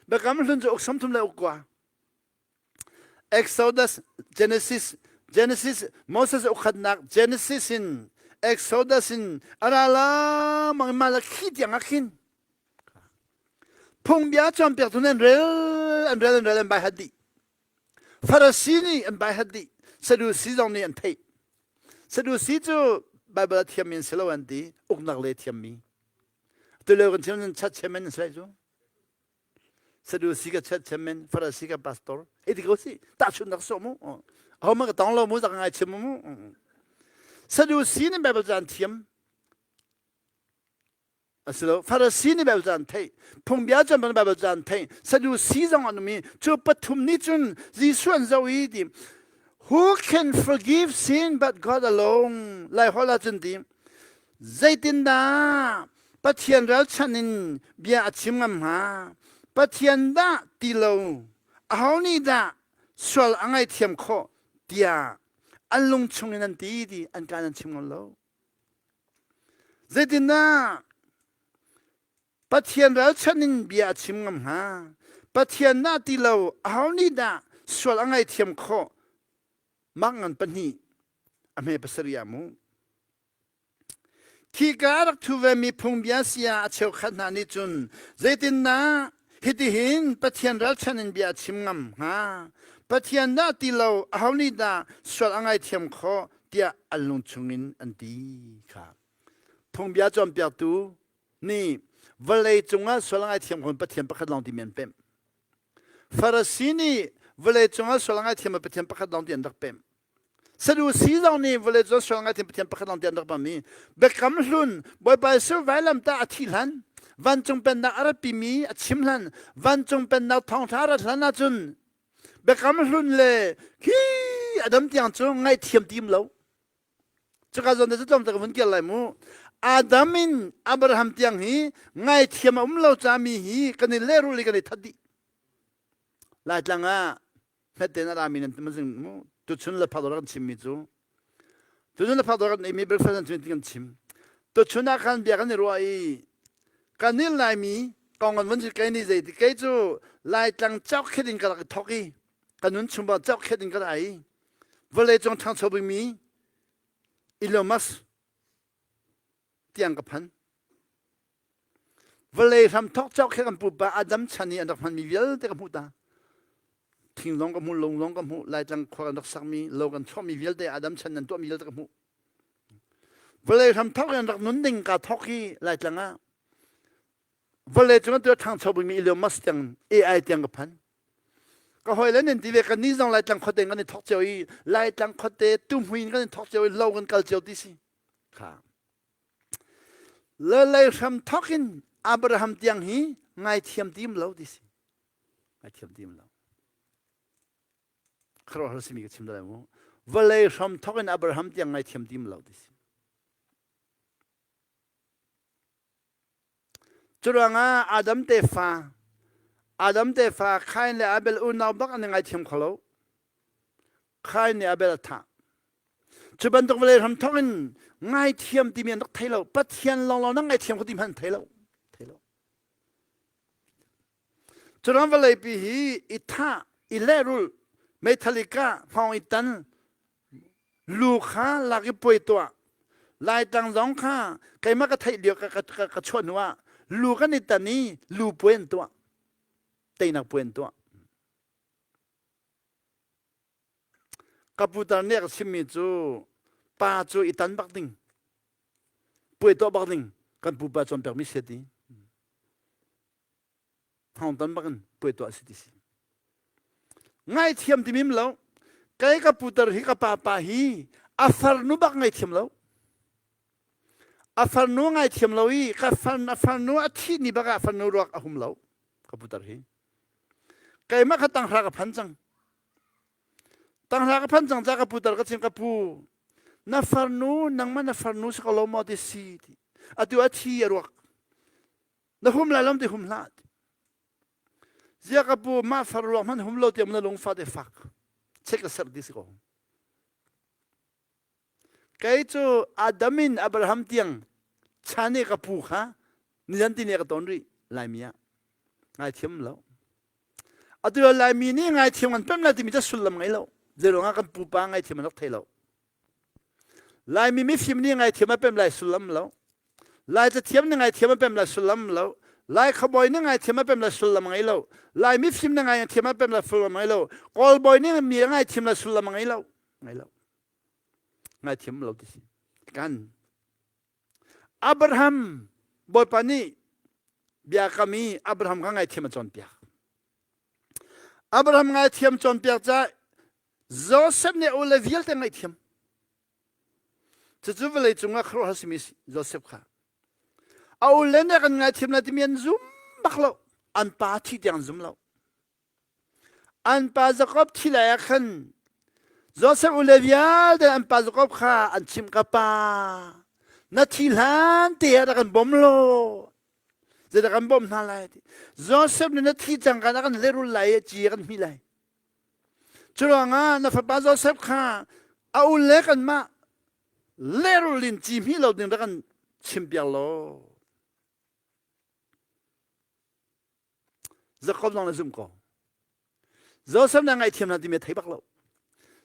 Biakam hlun cu uk samthum le uk kua. Exodus, Genesis, Genesis, Moses ukhatnak Genesis in Exodus in a ra la mang Malakhi tiang ah khin phungbia cawnpiaktu an rel an rel an rel an bai hat dih Farasi nih an bai hat dih Sadusi zong nih an theih Sadusi cu Bible a thiammi an si lo an ti uknak le thiammi tulio kan chim chat chairman an si lai cu Sadusi ka church chairman, Farasi ka pastor. Hei ti ko si. Tahchunhnak sawh mu. Aho man ka tong lo mu, zak ngai chim mu. Sadusi nih Bible ca an thiam. Asilo, Farasi nih Bible ca an theih. Phungbia cun Bible ca an theih. Sadusi zong an um i cu pathum nih cun Jesuh an zoh i ti Who can forgive sin but God alone? Lai holh ah cun ti Zeitindah Pathian ralchanh in bia a chim ngam hnga? Pathian dah ti lo, aho nih dah sual a ngaihthiam khawh tiah an lung chungin an ti ti an kaan an chim ngam lo. Zeitindah Pathian ralchanh in bia a chim ngam hnga? Pathian dah ti lo, aho nih dah sual a ngaihthiam khawh? Mak ngan pahnih a hme pasarih ah mu. Khika a rak ṭhu vemi phungbia saya a cheukhat hna nih cun zeitindah hitihin Pathian ralchan in bia a chim ngam hnga? Pathian dah ti lo, aho nih dah sual a ngaithiam khawh tiah an lung chungin an ti kha. Phungbia cawnpiaktu nih vawlei cungah sual a ngaithiam kho Pathian pakhat lawng timi an pemh. Farasi nih vawlei cungah sual a ngaithiam Pathian pakhat lawng ti an rak pemh. Sadusi zong nih vawlei cu sual ngaithiam Pathian pakhat lawng ti an rak pami biakam hlun Bawipa Jesuh vailamtah a thi hlan vancung pennak a ratpimi a chim hlan vancung pennak thawngṭha a rat hlan ahcun biakam hlun le khi Adam tiang cu ngaihthiam tim lo cuka zawn te cu tlawm te ka vun kir lai mu Adam in Abraham tiang hi ngaithiam a um lo cami hi kan i lehrul i kan i that dih Laitlang ah hmet tein a rami nan mazing mu tuchun le phak kan chimmi cu tuchun le phak kan eimi breakfast an kan chim tuchun ah khan bia kan i ruah i kan nih laimi kong kan vun kei ni zei ti kei cu laitlang chok khet in ka rak i thok i ka nun chung bang chok khet in ka ra i vawlei cung ṭhangcho bikmi Elon Musk tiang ka phan Vawlei hramthawk cauk khi kan pupa Adam chan i an rak hmanmi vialte ka hmuh ta. Thing zong ka hmuh, lung zong ka hmuh, Laitlang khua kan rak sakmi, lo kan chuahmi vialte Adam chan nan tuahmi vialte ka hmuh. Vawlei hramthawk in an rak nun ding kaa thawk hi Laitlang ah vawlei cung an tu ṭhangcho bikmi Elon Musk tiang AI tiang ka phan. Ka hawile nan ti ve kan nih zong Laitlang khuate in kan i thawk cio i Laitlang khuate tuhmui in kan i thawk cio i lo kan kal cio ti si. Kha. Le lei hram thawk in Abraham tiang hi ngaithiam tim lo ti si. Ngaithiam tim lo. Khuaruahhar simi ka chim lai mu. Vawlei hram thawk in Abraham tiang ngaithiam tim lo ti si. Curuangah Adam tefa Adam tefa Kain le Abel unau bak an i ngaithiam kho lo. Kain nih Abel a thah. Cu bantuk vawlei hram thawk in ngaithiam timi an rak thei lo. Pathian lawnglawng na ngaithiam kho ti hmanh an thei lo. Thei lo. Curuang vawleipi hi i thah, i lehrulh, meithal i kah, hngawng i tan, lu kha lak i puai tuah. Laitlang zong kha keimah ka theih lio ka, ka, ka, ka chuah hnu ah lu kan i tan i lu puai an tuah. Teinak puai an tuah. Ka putar nih a ka chimmi cu pa cu i tan bak ding. Puai tuah bak ding kan pupa cawnpiakmi si ti. Thawng tan bak in puai tuah si ti si. Ngaithiam ti mim lo. Kai ka putar hi ka pa pa hi a farnu bak ngaithiam lo. A farnu ngaithiam lo i ka far a farnu a thih ni bak ah farnu ruak a hum lo ka putar hi. Keimah kha tanghra ka phan cang. Tanghra ka phan cang ca ka putar ka chim ka pu na farnu nangmah na farnu si ko lo maw ti si ti. Atu a thi a ruak. Na hum lai lam ti hum hlah. Zia ka pu mah far ruak hmanh hum lo tiang na lungfa te fak. Check la ser di si ko. Kei cu Adam in Abraham tiang chan i ka pu kha nizan ti ne ka ton rih Laimi ah. Ngaithiam lo. Atu Laimi nih ngaithiam kan pem lai timi cu sullam ngei lo. Zeiruang ah kan pupa ngaithiam an rak thei lo. Laimi mifim nih ngaithiam a pem lai sullam lo. Lai cathiam nih ngaithiam a pem lai sullam lo. Lai khuabawi nih ngaithiam a pem lai sullam ngei lo. Lai mifim nih ngaithiam a pem lai sullam ngei lo. Kawl bawi nih mi a ngaithiam lai sullam ngei lo. Ngei lo. Ngaithiam lo ti si. Kan Abraham Bawipa nih biakam i Abraham kha ngaithiam a cawnpiak. Abraham ngaithiam cawnpiak ca Joseph nih a ule vialte ngaihthiam. Cucu vawlei cungah khuaruahhar simi Joseph kha. A ule nih kan ngaithiam lai timi an zum bak lo. An pa thi tiang an zum lo. An pa Jakob thi lai ah khan Joseph ule vialte an pa Jakob kha an chimh ka pa na thi hlan te ah rak kan bawm law zeidah kan bawmh hna lai ti Joseph nih na thi cang kan a kan lehrul lai i ci a kan hmih lai Curuangah na fapa Joseph kha a u le kanmah lehrul in ci hmih lo ding rak kan chimpiak law. Jakob zong na zumh ko. Joseph na ngaihthiam hna timi a thei bak lo.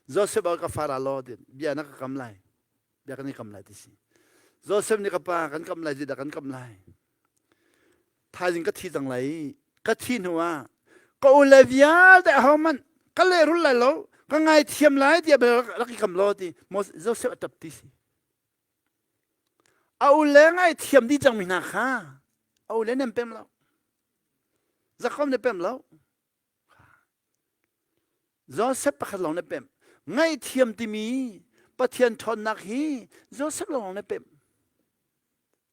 Joseph a ka fara law ti bia na ka kam lai. Bia kan i kam lai ti si. Joseph nih ka pa kan kam lai zeidah kan kam lai. Thaizing ka thi cang lai i ka thi hnu ah ka u le vialte ahohmanh ka lehrul lai lo ka ngaithiam lai tiah rak i kam law ti Joseph a ṭap ti si. A u le ngaithiam dih cangmi hna kha a u le nan pem lo. Jakob nih pem lo. Joseph pakhat lawng nih pem. Ngaihthiam timi Pathian ṭhawnnak hi Joseph lawng nih pem.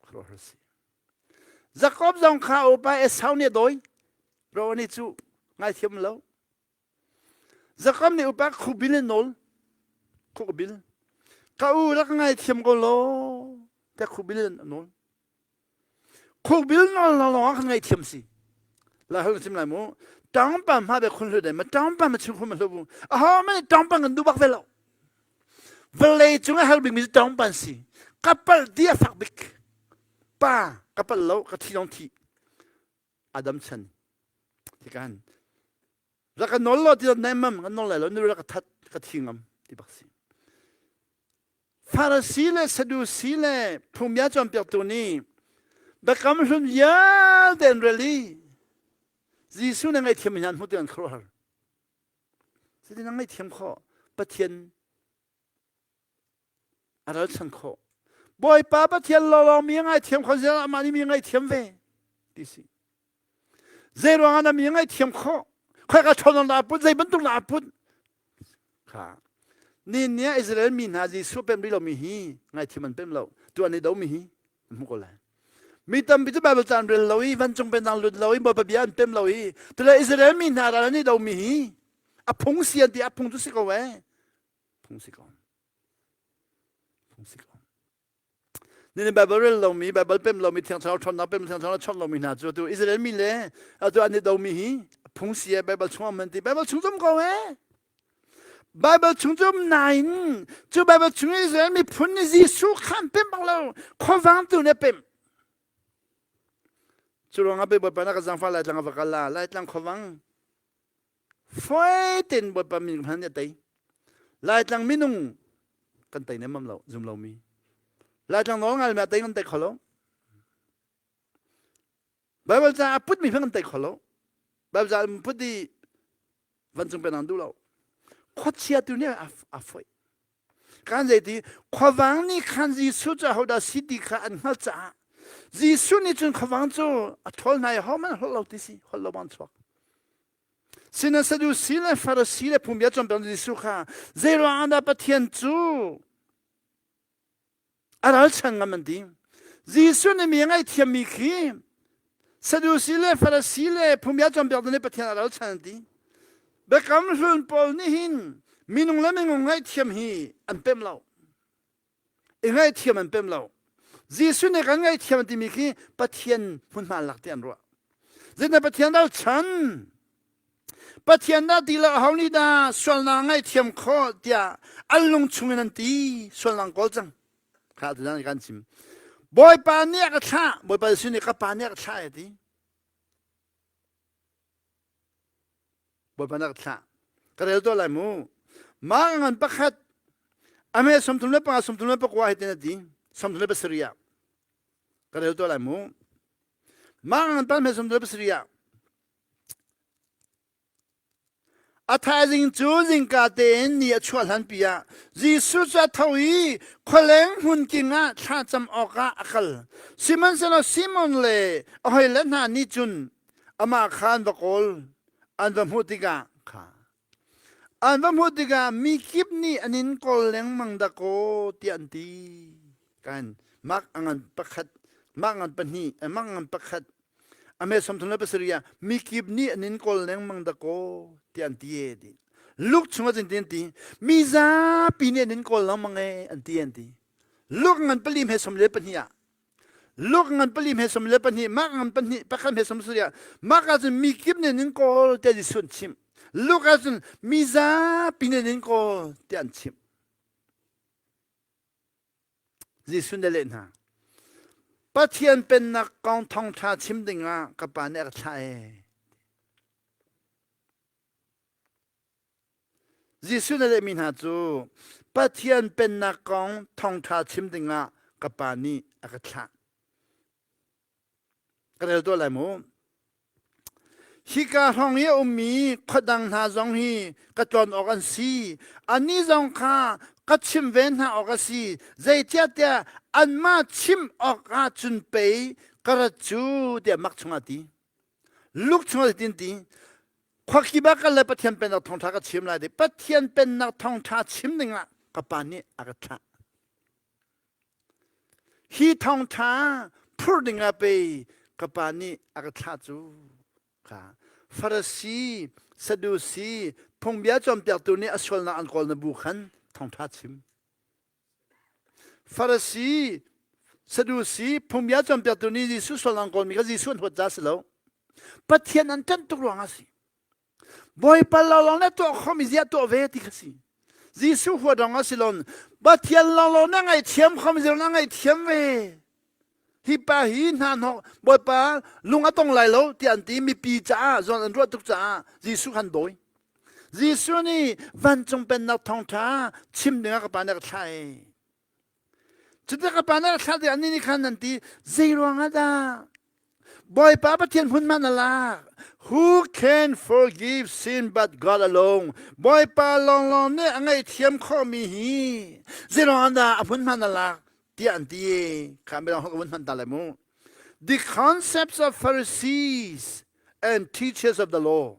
Khuaruahhar si. Jakob zong kha upa Esau nih a dawi. Ro nih cu ngaithiam lo. Jakob nih upa khubil in nawl. Khubil. Ka u rak ngaithiam ko law. Tiah khubil in a nawl. Khukbil nawl lawng ah kan ngaihthiam si. La hal sim lai mu. Tangpa hma be khun hlu dai ma tangpa ma chung khun ma hlu bu. A ho ma tangpa kan du bak ve lo. Vawlei cung a hal bik mi cu tangpa si. Kapal ti a fak bik. Pa kapal lo ka thi dong thi. Adam chan. Tikan. Rak ka nawl lo ti nai mam kan nawl lai lo nu rak ka that ka thi ngam ti bak si. Farasi le Sadusi le phungbia cawnpiaktu nih biakam hlun vialte an rel i Jesuh na ngaihthiam hna an hmuh tikah an khuaruahhar. Cutin na ngaihthiam khawh Pathian a ralchan khawh. Bawipa Pathian lawlawng mi a ngaithiam kho zel amah nih mi a ngaihthiam ve ti si. Zei ruangah na mi a ngaihthiam khawh? Khoika ṭhawnnak na put, zei bantuk na put? Kha. Ni ni ah Israel mi hna Jesuh pem rih lomi hi ngaithiam an pem lo. Tu an i domi hi an hmu ko lai. Mi tampi cu Bible ca an rel lo i vancung pennak lut lo i Bawipa bia an pem lo i tule Israel mi hna ral an i domi hi a phung si an ti a phung cu si ko ee. Phung si ko. Phung si ko. Nini Bible rel lomi, Bible pem lomi, Thiang Thlarau ṭhawnnak pem Thiang Thlarau chawnh lomi hna cu atu Israel mi le atu an i domi hi phung si e Bible chung um an ti. Bible chung zum ko e. Bible chung zum nain cu Bible chung Israel miphun nih Jesuh kha an pem bak lo. Khuavang tu nih a pem. Cu ruangah Bawipa na ka zaangfah Laitlang a va kal la. Laitlang khuavang Fawi tein Bawipa min hman nih a tei. Laitlang minung kan tei nemmam lo, zum lomi. Laitlang nawl ngai mi a tei kan tei kho lo. Bible ca a putmi hmang kan tei kho lo. Bible ca put i vancung penang duh lo. Khuachia tu nih a foih. Kan zei ti khuavang nih khan Jesuh cu ahodah si ti kha an hngalh caah Jesuh nih cun khuavang cu a ṭhawl hna i hohmanh holh lo ti si holh lo bang chuak. Sina Sadusi le Farasi le phungbia cawnpiak Jesuh kha zei ruangah dah Pathian cu a ralchan ngam an ti. Jesuh nih mi a ngaihthiammi khi Sadusi le Farasi le phungbia cawnpiaktu nih Pathian a ralchan an ti. Biakam hlun pawl nih hin minung le minung ngaihthiam hi an pem lo. I ngaihthiam an pem lo. Jesuh nih kan ngaihthiam an timi khi Pathian hmunhma lak ti an ruah. Zeitindah Pathian ralchan? Pathian dah ti lo aho nih dah sualnak ngaihthiam khawh tiah an lung chungin an ti sualnak kawl cang. Kha tu kan chim. Bawipa nih a ka thlah, Bawipa Jesuh nih ka pa nih a ka thlah a ti. Bawipa nih a ka thlah. Ka rel tuah lai mu. Mah ngan pakhat ame 35 34 hi tin a ti 37 ah ka rel tuah lai mu. Mah ngan pan me 37 ah A thaizing cu zingka tein ni a chuah hlanpi ah Jesuh cu a tho i khualeng hmunking ah thlacam awkah a kal. Sihmanhsehlaw Simon le a hawile hna nih cun amah kha an va kawl. An va hmuh tikah kha an va hmuh tikah mi kip nih an in kawl lengmang dakaw tiah an ti. Kan mak a ngan pakhat, mak ngan pahnih, mak ngan pakhat, A me 37 ah mikip nih an in kawl lengmang dakaw tiah an ti e ti. Luke chungah cun ti an ti. Mi zapi nih an in kawl lengmang e an ti an ti. Luke ngan pali hme som le pahnih ah Luke ngan pali hme som le pahnih Mark ngan pahnih pakhat hme som sarih ah Mark ah cun mikip nih an in kawl tiah Jesuh an chimh. Luke ah cun mi zapi nih an in kawl tiah an chimh. Jesuh nih a leh hna. Pathian pennak kong thawngṭha chim dingah ka Pa nih a ka thlah ee. Jesuh nih a lehmi hna cu Pathian pennak kong thawngṭha chim dingah ka Pa nih a ka thlah. Ka rel tuah lai mu. Hika hrawng i a ummi khuadang hna zong hi ka tlawn awk an si. Annih zong kha ka chim ve hna awk a si. Zeicahtiah anmah chim awkah cun pei ka rat cu tiah mak chungah ti. Luke chungah tin ti. Khuakip ah kal le Pathian pennak thawngṭha ka chim lai ti. Pathian pennak thawngṭha chim dingah ka pa nih a ka thlah. Hi thawngṭha phur dingah pei ka pa nih a ka thlah cu kha Farasi, Sadusi, phungbia cawnpiaktu nih a sualnak an kawl na bu khan thawngṭha chim. Farasi, Sadusi, phungbia cawnpiaktu nih Jesuh sualnak an kawlmi kha Jesuh an huat ca si lo. Pathian an ṭanh tuk ruangah a si. Bawipa lawnglawng na tuah khomi ziah tuah ve ti kha si. Jesuh huat rong a si lon. Pathian lawnglawng na ngaihthiam khomi ziah na ngaihthiam ve. Hi pa hi hna hnok Bawipa lung a tong lai lo tiah an ti mipi caah zawn an ruah tuk caah Jesuh khan dawi. Jesuh nih vancung pennak thawngṭha chim dingah ka pa nih a ka thlah ee. Cuti ka pa nih a thlah tikah annih nih khan an ti, zei ruangah dah Bawipa Pathian hmunhma na lak? Who can forgive sin but God alone? Bawipa lawnglawng nih a ngaihthiam khawhmi hi zei ruangah dah a hmunhma na lak? tiah an ti. Kha mirang holh ka vun hman ta lai mu. The concepts of Pharisees and teachers of the law.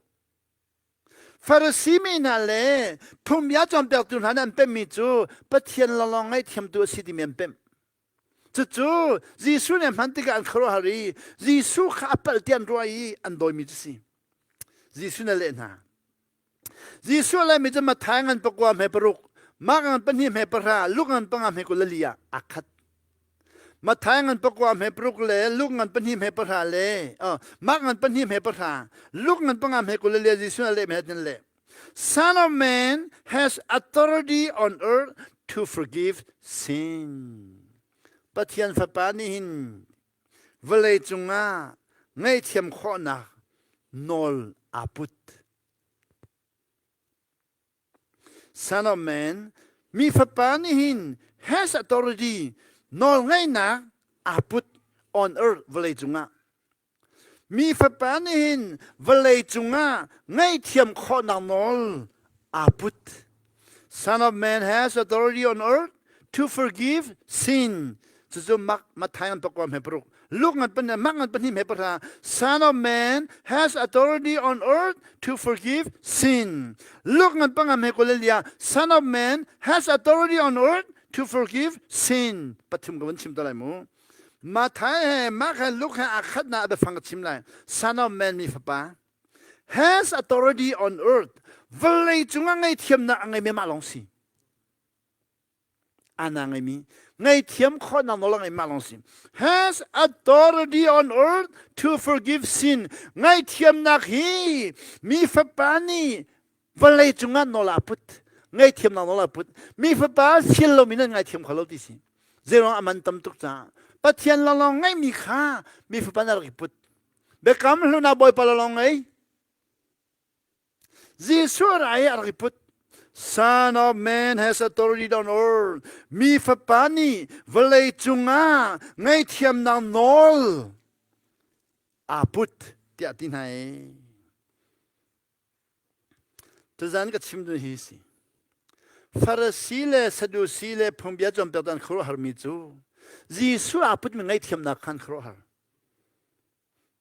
Farasi mi hna le phungbia cawnpiaktu hna nih an pemmi cu Pathian lawnglawng ngaihthiamtu a si timi an pemh. Cucu Jesuh nih a hman tikah an khuaruahhar i Jesuh kha a palh tiah an ruah i an dawimi cu si. Jesuh nih a leh hna. Jesuh a lehmi cu Matthai ngan pakua hme paruk, Mark ngan pahnih hme pahra, Luke ngan panga hme 24 ah aa khat. Matthai ngan pakua hme paruk le Luke ngan pahnih hme pahra le Mark ngan pahnih hme pahra Luke ngan panga hme 20 le Jesuh a leh hme tin le Son of Man has authority on earth to forgive sin. Pathian Fapa nih hin vawlei cungah ngaihthiam khawhnak nawl aa put. Son of Man, mi fapa nih hin has authority nawlngeihnak aa put on earth vawlei cungah. Mi fapa nih hin vawlei cungah ngaihthiam khawhnak nawl aa put. Son of Man has authority on earth to forgive sin. Cucu Mark Matthai ngan pakua hme paruk. Luke ngan pan Mark ngan pahnih hme pahra. Son of Man has authority on earth to forgive sin. Luke ngan panga hme kulelia. Son of Man has authority on earth to forgive sin. Pathum ka van chim ta lai mu. Matthai he Mark he Luke he aa khat na biafang ka chim lai. Son of Man mi fapa has authority on earth. Vawlei cungah ngaihthiamnak a ngei mi mah lawng si. Ana ngeimi ngaihthiam khawhnak nawl a ngei mah lawng si. Has authority on earth to forgive sin. Ngaihthiamnak hi mi fapa nih vawlei cungah nawl a put. Ngaihthiamnak nawl a put. Mi fapa fial lomi nan ngaithiam kho lo ti si. Zeiruang a man tam tuk caah Pathian lawnglawng ngeihmi kha mi fapa na rak i put. Biakam hlun ah Bawipa lawnglawng ngei. Jesuh rai a rak i put. Son of man has authority on earth. Mi fapa nih vawlei cungah ngaihthiamnak nawl aa put tiah ti hna i. Tuzan ka chim ding hi si. Farasi le Sadusi le phungbia cawnpiaktu an khuaruahharmi cu Jesuh aa putmi ngaihthiamnak khan khuaruahhar.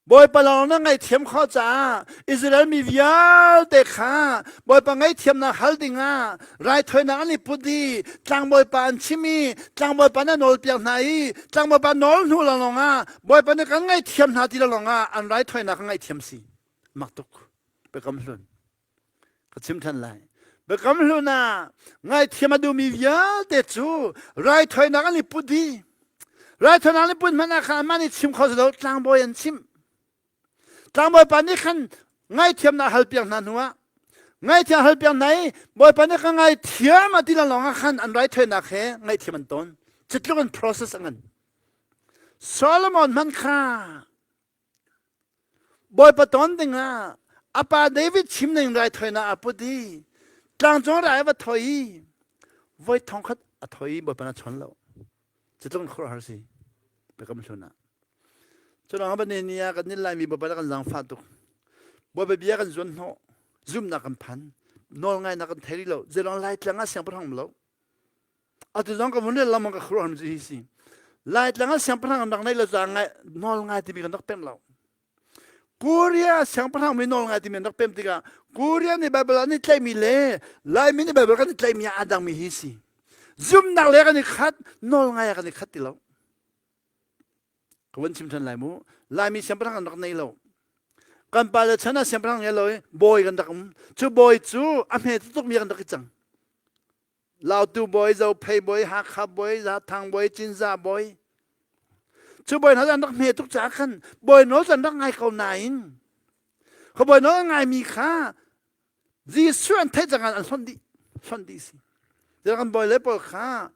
Bawipa lawng na ngaihthiam khawh caah Israel mi vialte kha Bawipa ngaihthiamnak hal dingah raithawinak an i put i tlangbawipa an chim i tlangbawipa na nawlpiak hna i tlangbawipa nawl hnu lawnglawng ah Bawipa nih kan ngaihthiam hna ti lawnglawng ah an raithawinak ka ngaihthiam si. Mak tuk. Biakam hlun. Ka chim ṭhan lai. Biakam hlun ah ngaithiam a duhmi vialte cu raithawinak an i put dih. Raithawinak an i put hmanh ah khan anmah nih chim kho si lo tlangbawi an chimh. Tlangbawi pa nih khan ngaithiamnak halpiak hna hnuah ngaithiam halpiak hna i Bawipa nih ka ngaithiam a ti lawng ah khan an raithawinak he ngaihthiam an tawn. Cutluk in process a ngan. Solomon hmanh kha Bawipa ton dingah a pa David chim ning raithawinak aa put i tlangcung rai a va thoi i voi thongkhat a thoi i Bawipa na chawn lo. Cutluk khuaruahhar si. Biakam hlun ah. Cu ruang ah ni ah kan nih Laimi Bawipa kan zaangfah tuk. Bawipa bia kan zuan hnawh. Zumhnak kan phan. Nawl ngainak kan thei rih lo. Zeilong Laitlang ah siangpahrang um lo. Atu zong ka vun rel lengmang ka khuaruahhar cu hi si. Laitlang ah siangpahrang an rak nei lo caah ngai nawl ngai timi kan rak pemh lo. Korea siangpahrang mi nawl ngai timi an rak pemh tikah Korea nih Bible an i tlaihmi le Laimi nih Bible kan i tlaihmi ah aa dangmi hi si. Zumhnak le kan i khat, nawl ngai ah kan i khat ti lo. Ka vun chim ṭhan lai mu. Laimi siangpahrang an rak nei lo. Kan pa le chan ah siangpahrang ngei lo i bawi kan rak um. Cu bawi cu a hme tukmi kan rak i cang. Lautu bawi, Zophei bawi, Hakha bawi, Zathang bawi, Cinzah bawi. Cu bawi hna an rak hme tuk caah khan bawi nawl cu an rak ngai ko nain kha bawi nawl an ngaimi kha Jesuh an theih cang an hlonh dih hlonh dih si. Kan bawi le pawl kha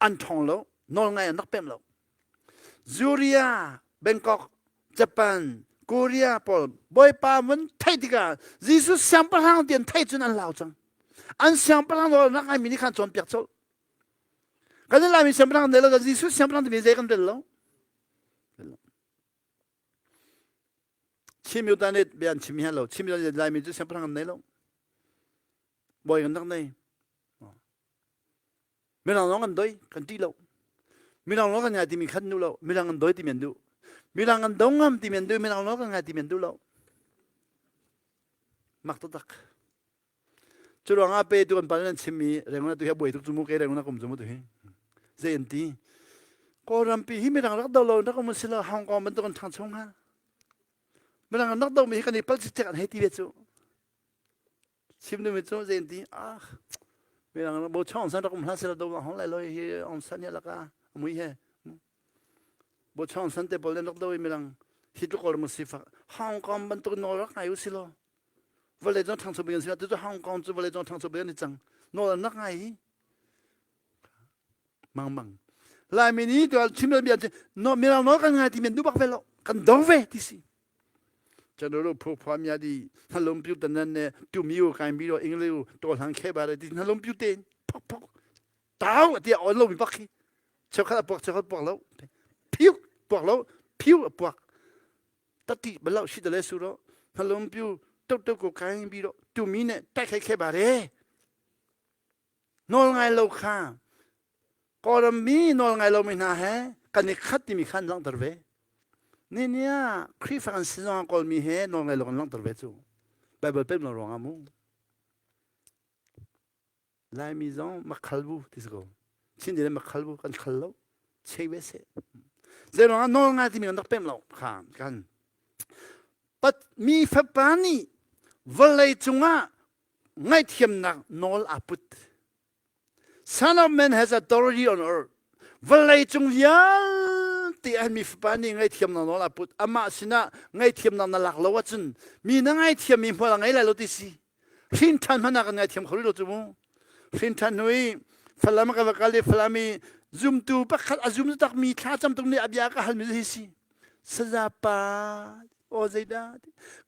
an ṭhawng lo, nawlngai an rak pem lo. Zuria, Bangkok, Japan, Korea pawl Bawipa vun theih tikah Jesuh siangpahrang ti an theih cun an lau cang. An siangpahrang nawl rak ngaimi nih khan cawnpiak colh. Kan i Laimi siangpahrang kan lo, Jesuh siangpahrang timi zei kan rel lo. Chin mi nih bia an chim hi lo. Chin mi Laimi cu siangpahrang kan nei lo. Bawi kan rak nei. Mirang lawng kan doi, kan ṭih lo. Mirang lawng kan ngai timi khan duh lo. Mirang kan doi timi an duh. Mirang kan do ngam timi an duh. Mirang lawng kan ngai timi an duh lo. Mak taktak. Cu ruangah pe tu kan pa nan chimmi Rangoon tu hi a buai tuk cu mu ke Rangoon kum cu mu tu hi. Zei an ti? Kawlrampi hi mirang rak do lo rak um si lo Hong Kong bantuk an ṭhangcho hnga. Mirang an rak do mi hi kan i pal cikcek an hei ti ve cu. Chim duhmi cu zei an ti ah mirang bo chong san rak um hlah sila do hong lai lo hi Aung San hi laka. Mui he. Bo chong san te pawl rak do i mirang hi tluk or sifak Hong Kong bantuk nawl rak ngai u si law vawlei cung ṭhangcho bik an si tu cu Hong Kong cu vawlei cung ṭhangcho bik an i cang nawl an rak ngai hi mang mang Laimi nih tu chim bia no mirang nawl kan ngai ti men du bak ve lo kan dor ve ti si chanuru phu phua mya di hnalum piu tanan ne tu miu kai mi ro ingliu to hlang khe ba re ti hnalum piu te phok phok tau ti on lo mi bak khi cheukhat a puak cheukhat puak lo phiu puak lo phiu a puak tati balo shi dale su ro hnalum piu tuk tuk ko kai bi ro tu mi ne tai khai khe ba re nawl ngai lo kha kawlram mi nawl ngai lo mi hna he kan i khat timi khan langhter ve ni nia Khrihfa kan si zong kawl mi he nawl ngai lo kan langhter ve cu Bible pem lo ruang ah mu Laimi zong makhal bu ti si ko. Chin le makhal bu kan khal lo. Chei ve se. Zei ruangah nawl ngai timi kan rak pem lo kha kan. Pat mi fapa nih vawlei cungah ngaihthiamnak nawl aa put. Son of man has authority on earth. Vawlei cung vialte ah mi fapa nih ngaihthiamnak nawl aa put. Amah sinah ngaihthiamnak na lak lo ahcun mi na ngaithiammi hmual a ngei lai lo ti si. Hrin ṭhan hmanh ah kan ngaithiam kho rih lo cu mu. Hrin ṭhan hnu i Falam ka va kal i Falam i zumtu pakhat a zum takmi thla cam tuk nih a bia ka halmi hi si. Saza pa aw zeidah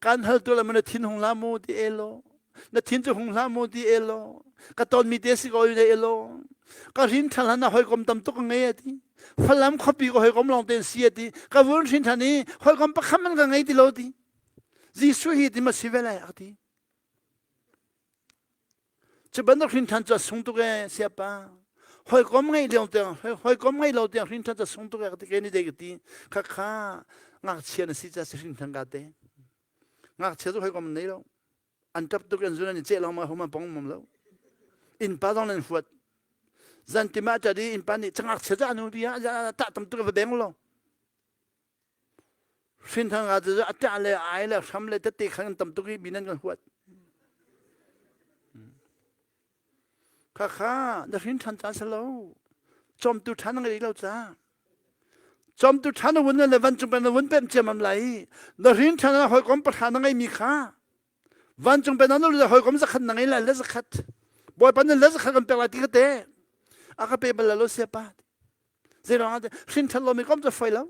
kan hal tu la na thin hung hlah mu ti elo na thin cu hung hlah mu ti elo ka ton mi te si ko ne elo ka hrin ṭhan hlan ah hawikom tam tuk ngei ati Falam khuapi ka hawikom lawng ten si ati ka vun hrin ṭhan i hawikom pakhat man ka ngei ti lo ti Jesuh hi ti ma si ve lai a ti. Cu bantuk hrin ṭhan cu a sung tuk ee siapa. Hawikom ngeih lio tiang hawikom ngei lo tiang hrin ṭhan cu a sung tuk ee ka ti ke ni dei ka ti. Kha kha ngakchia na si ca si hrin ṭhan ka te. Ngakchia cu hawikom nei lo. An ṭap tuk an zun an i ceh lengmang homa pong mom lo. Innpa zong nan huat. Zan tima ṭat i innpa nih cangakchia ca anu bia tah tam tuk va beng lo. Hrinthang ah cu a ṭah le ai le hram le tete khan kan tam tuk i mi nan kan huat. Khakha na hrin ṭhan ca si lo. Cawmtu ṭhan na ngei lo ca. Cawmtu ṭhan na vun le vancung pen na vun pemh ciammam lai. Na hrin ṭhan ah hawikom pahra na ngeimi kha vancung pen na le hawikom zakhat na ngei lai le zakhat. Bawipa nih le zakhat kan pek lai ti kha te. A ka pe bal lo siapa. Zeiruang ah hrin ṭhat lomi kom cu foi lo.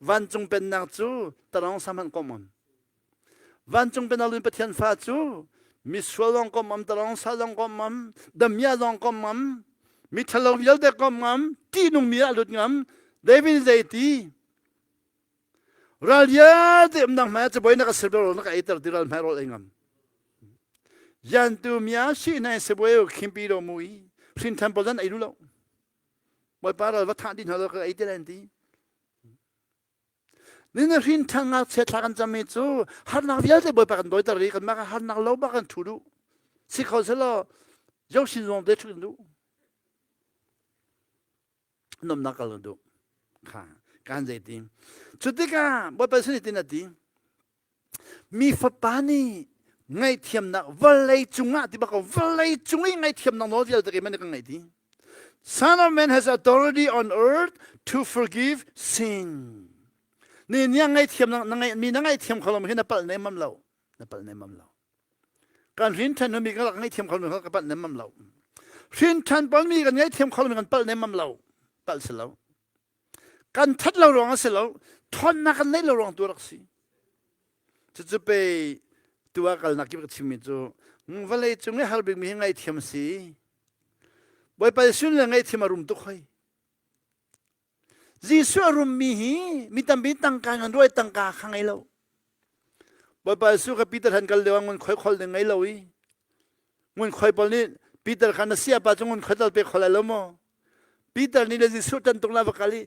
Vancung pennak cu tarong sam han kom on. Vancung pennak lun Pathian fa cu misual zong kom am, tarong sa zong kom am, damia zong kom am, mi ṭhalo vialte kom am, ṭihnung mi ah lut ngam. David zei ti? Ral vialte umnak hmai ah cabuai na ka ser rawl na ka eiter ti ral hmai rawl ei ngam. Yantu mia si nai sabuai u khimpi do mu i hrin than pawl zan ei du lo. Bawipa ral va thah dih hna lo ka ei te lai ti. Ni na hrin than ngak chia thla kan cam mi cu harnak vialte Bawipa kan dawiter i kan mah harnak lo ba kan thu du. Si kho selaw yo sin zong te thu du. Nomnak kal na duh kha kan zei ti cu tikah Bawipa sin tin a ti mi fapa nih ngaihthiamnak vawlei cungah ti bak ko vawlei cung i ngaihthiamnak nawl vialte keimah nih ka ngaih ti Son of Man has authority on earth to forgive sin. Ni nia ngaihthiamnak na ngaih mi na ngaihthiam kho lo mi hi na palh nemam lo na palh nemam lo Kan hrin ṭhan mi kan rak ngaihthiam kho mi kan palh nemmam lo. Hrin ṭhan pawl mi kan ngaihthiam kho mi kan palh nemmam lo. Palh si lo. Kan that lo ruang a si lo. Ṭhawnnak kan neih lo ruang tu rak si. Cucu pe tu ah kalnak kip ka chimmi cu vawlei cung i har bikmi hi ngaihthiam si. Bawipa Jesuh le ngaihthiam a rum tuk hoi. Jesuh a rummi hi mi tampi tangka ngan ruai tangka kha ngei lo. Bawipa Jesuh kha Peter han kal lio ah ngun khoi khol ding ngei lo i ngun khoi pawl nih Peter kha na siapa cu ngun khoi tal pe khol lai lo maw? Peter nih le Jesuh tan tung la va kal i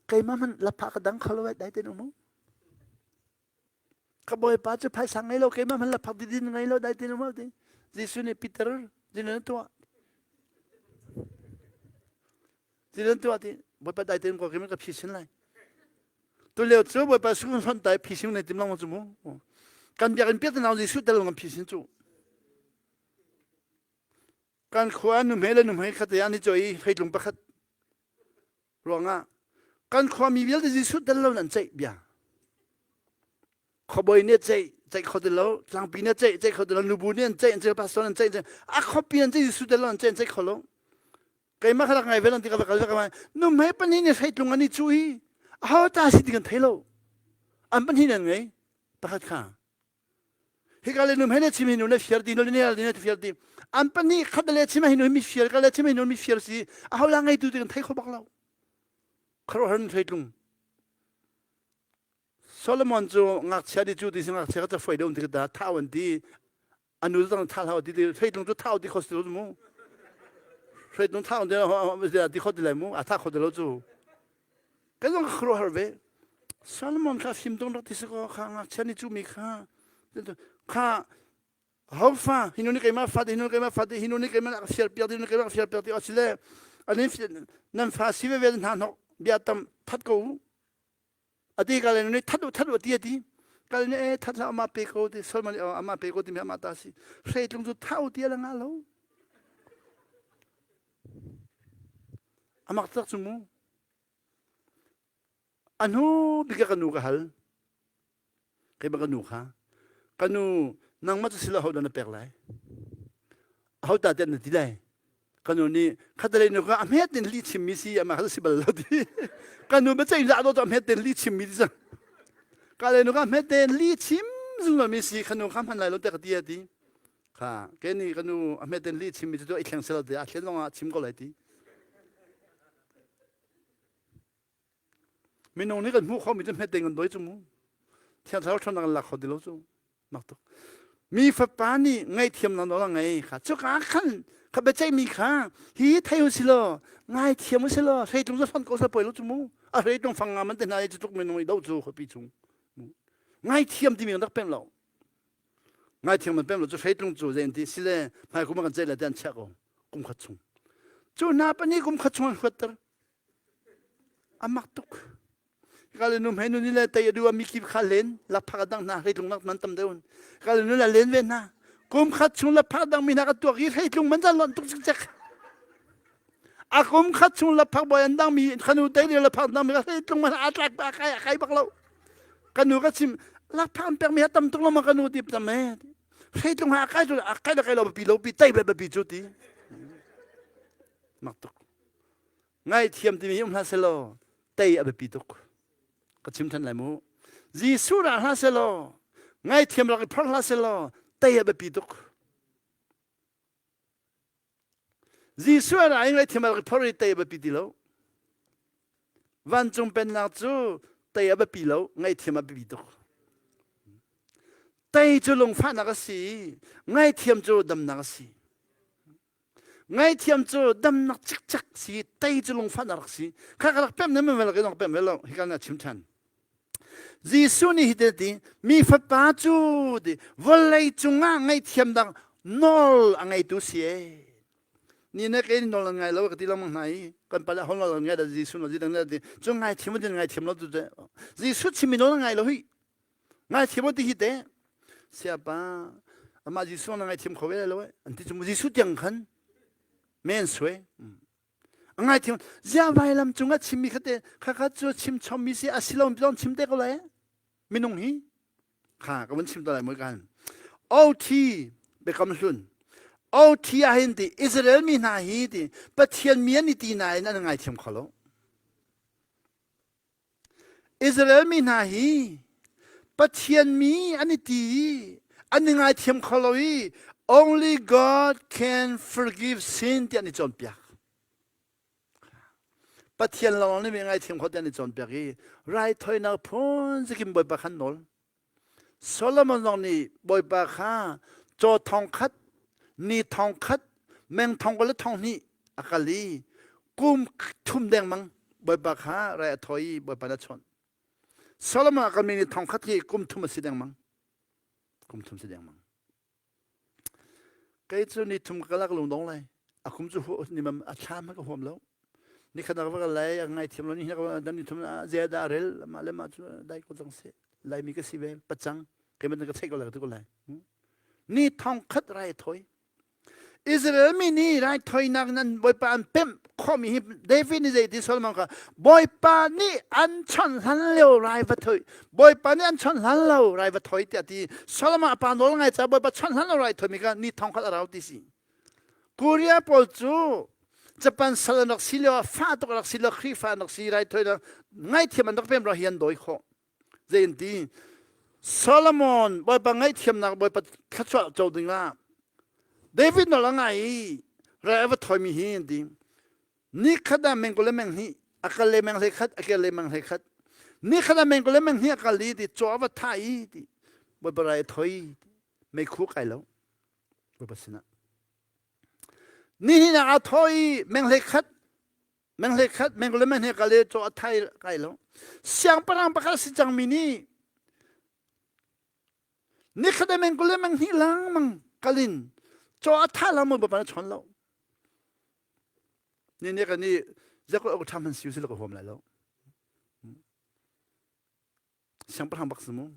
keimah hmanh lapha ka dang kho lo ai dai ten um Ka bawipa cu phaisa ngei lo keimah hmanh laphak didin ngei lo dai ten um ti. Jesuh nih Peter zin tuah Ti tuah ti Bawipa dai tein ko kim ka phisin lai. Tu lio cu Bawipa sung hon tai phisin nei tim long cu mu. Kan biakinn piak nau Jesuh tel kan phisin cu. Kan khua nuhmei le nuhmei khat an i choi i hreitlung pakhat ruangah kan khuami vialte Jesuh tel lo an ceih bia. Khuabawi nih ceih ceih kho ti lo, tlangpi nih ceih ceih kho ti lo, nubu nih an ceih an ceih, pastor an ceih a khuapi an ceih Jesuh tel lo an ceih an ceih kho lo. Keimah kha rak ngai ve lan ti ka va kal ve ka nuhmei pahnih nih hreitlung an i cuh i aho ta si ti kan thei lo. An pahnih an ngei pakhat kha. Hika le num he ne chim hi nu le fiar ti nu le ne ne fiar ti an pahnih khat le chim hi nu mi fiar ka le chim hi nu mi fiar si aho la ngei tu ti kan thei kho bak lo. Khuaruahhar hreitlung. Solomon cu ngakchia di cu ti si ngakchia ka ca fuai deuh ti ka ta thau an ti anu zong tha hlau ti ti hreitlung cu thau ti kho si lo mu hreitlung thau ti ti kho ti lai mu a tha kho ti lo cu ka zong ka khuaruahhar ve Solomon kha fim dong rak ti si ko kha ngakchia ni cu mi kha kha ho fa hinu ni keimah fa ti hinu keimah fa ti hinu ni keimah fial piak ti hinu keimah fial piak ti asile anin nan fa si ve ve hna hnok bia tam that ko ati ka le nih that u that u ti ati kal nih e that hlah amah pe ko ti Solomon nih amah pe ko ti mi amah ta si hreitlung cu tha u ti ala nga lo amak tak cu mu anu bik ka nu ka hal Keimah ka nu kha ka nu nangmah cu silo hodah na pek lai aho ta tiah na ti lai ka nu nih khatalei nu kha a hmet in li chimmi si amah kha si bal lo ti ka nu biaceih lah do a hmet ten li chimmi ti cang ka le nu kha hmet ten li chim zungzal mi si ka nu kha hman lai lo te ka ti a ti kha ke ni ka nu a hmet ten li chimmi cu i thleng selo ti a thlen zong ah chim ko lai ti Minung nih kan hmuh khomi cu hmet kan doi cu mu. Thiang Thlarau ṭhawnnak kan lak kho ti lo cu. Mak tuk. Mi fapa nih ngaihthiamnak nawl a ngei kha cuka khan kha biaceihmi kha hi thei u si law ngaithiam u si law hreitlung cu hlonh ko seh poi lo cu mu a hreitlung fang nga man te hna i cu tluk minung i do cu khuapi chung ngaithiam timi kan rak pem lo ngaithiam man pem lo cu hreitlung cu zei an ti sile hmai kum kan ceih le te an chiah ko kum khat chung cu hna pahnih kum khat chung an huatter A mak tuk. Kal nu hmei nu ni le tei a duh mi kip kha len laphak dang hna hreitlung nak man tam deuh. Kal nu le len ve hna. Kum khat chung laphak dang mi hna ka tuak i hreitlung man zan lon tuk cik A kum khat chung laphak boy an dang mi khanu tei le laphak dang mi ka hreitlung man a tlak ba kai kai bak lo. Ka nu ka chim laphak an pek mi ha tam tuk lo ma ka nu ti tam e. Hreitlung ha kai a kai la kai lo pi lo pi tei be pi chu ti. Mak tuk. Ngaihthiam timi hi um hlah selaw tei a biapi tuk. Ka chim than lai mu. Jesuh ra hlah selaw ngaihthiam rak i phorh hlah selaw tei a biapi tuk. Jesuh ra i ngaihthiam rak i phorh i tei a biapi ti lo. Vancung pennak cu tei a biapi lo, ngaihthiam a biapi tuk. Tei cu lungfahnak a si i ngaihthiam cu damnak a si. Ngaihthiam cu damnak cikcek si tei cu lungfah na rak si kha ka rak pem na vel ka rak pem ve lo hi ka na chim than Jesuh nih hi te ti mi fapa cu ti vawlei cungah ngaihthiam dang nawl a ngeitu si e ni na ke nawl an ngai lo ka ti lengmang hna i kan pale hon nawl an ngai da Jesuh nawl dang ti cu ngaithiam din ngaithiam lo tu te Jesuh chimmi nawl an ngai lo hi Ngaithiam ti hi te siapa amah Jesuh na ngaithiam kho ve lo an ti cu Jesuh tiang khan men sui a ngaithiam zia vailam cungah chimmi kha te kha kha cu chim chommi si a si lo zong chim te ko lai minung hi kha ka vun chim ta lai mui kan OT biakam hlun OT ah hin ti Israel mi hna hi ti Pathian mi an i ti nain an ngaithiam kho lo Israel mi hna hi Pathian mi an i ti i an i ngaithiam kho lo i only God can forgive sin ti an i cawnpiak. Pathian lawng nih mi ngaithiam kho ti an i cawnpiak i raithawinak phun zakim Bawipa khan nawl. Solomon zong nih Bawipa kha caw thong khat, ni thong khat, meng thong kul le thong hnih a kal i kum thum dengmang Bawipa kha rai a thawi i Bawipa na chawnh. Solomon a kalmi ni thong khat hi kum thum a si dengmang. Kum thum si dengmang. Kei cu ni thum ka kalak lung dong lai. A kum cu ni mam a thlam ka huam lo. Ni khat va lai a ngai thiam lo ni dan ni thum zia da rel ma le ma cu dai ko cang se. Laimi ka si ve pacang. Kei man ka check ko lai ka tu ko lai. Ni thong khat rai thoi. Israel mi nih raithawinak in an Bawipa an pemh khawhmi hi David nih zei ti Solomon kha Bawipa nih an chawnh hlan lio rai va thawi Bawipa nih an chawnh hlan lo rai va thawi tiah ti Solomon a pa nawl ngai caah Bawipa chawnh hlan lo rai thawimi kha ni thong khat a rau ti si. Korea pawl cu Japan sal an rak si lio ah fa tuk rak si lo Khrihfa an rak si raithawinak ngaithiam an rak pem ro hi an dawi khawh. Zei an ti? Solomon Bawipa ngaihthiamnak Bawipa thluachuah co ding ah David nawl a ngai i rai a va thawimi hi an ti. Ni khat ah meng kul le meng hnih a kal le meng hlei khat a kel le meng hlei khat ni khat ah meng kul le meng hnih a kal i ti caw a va thah i ti Bawipa rai a thoi meikhu kai lo Bawipa sinah ni hnih ah aa thawh i meng hlei khat meng hlei khat meng le meng hlei kal i caw a thai kai lo siangpahrang pakhat si cangmi nih ni khat ah meng kul le meng hnih lengmang kalin caw a thah lang maw bawipa na chawn lo ni ne kan i zakul ok ṭham han siu si lo ka huam lai lo siangpahrang bak si mu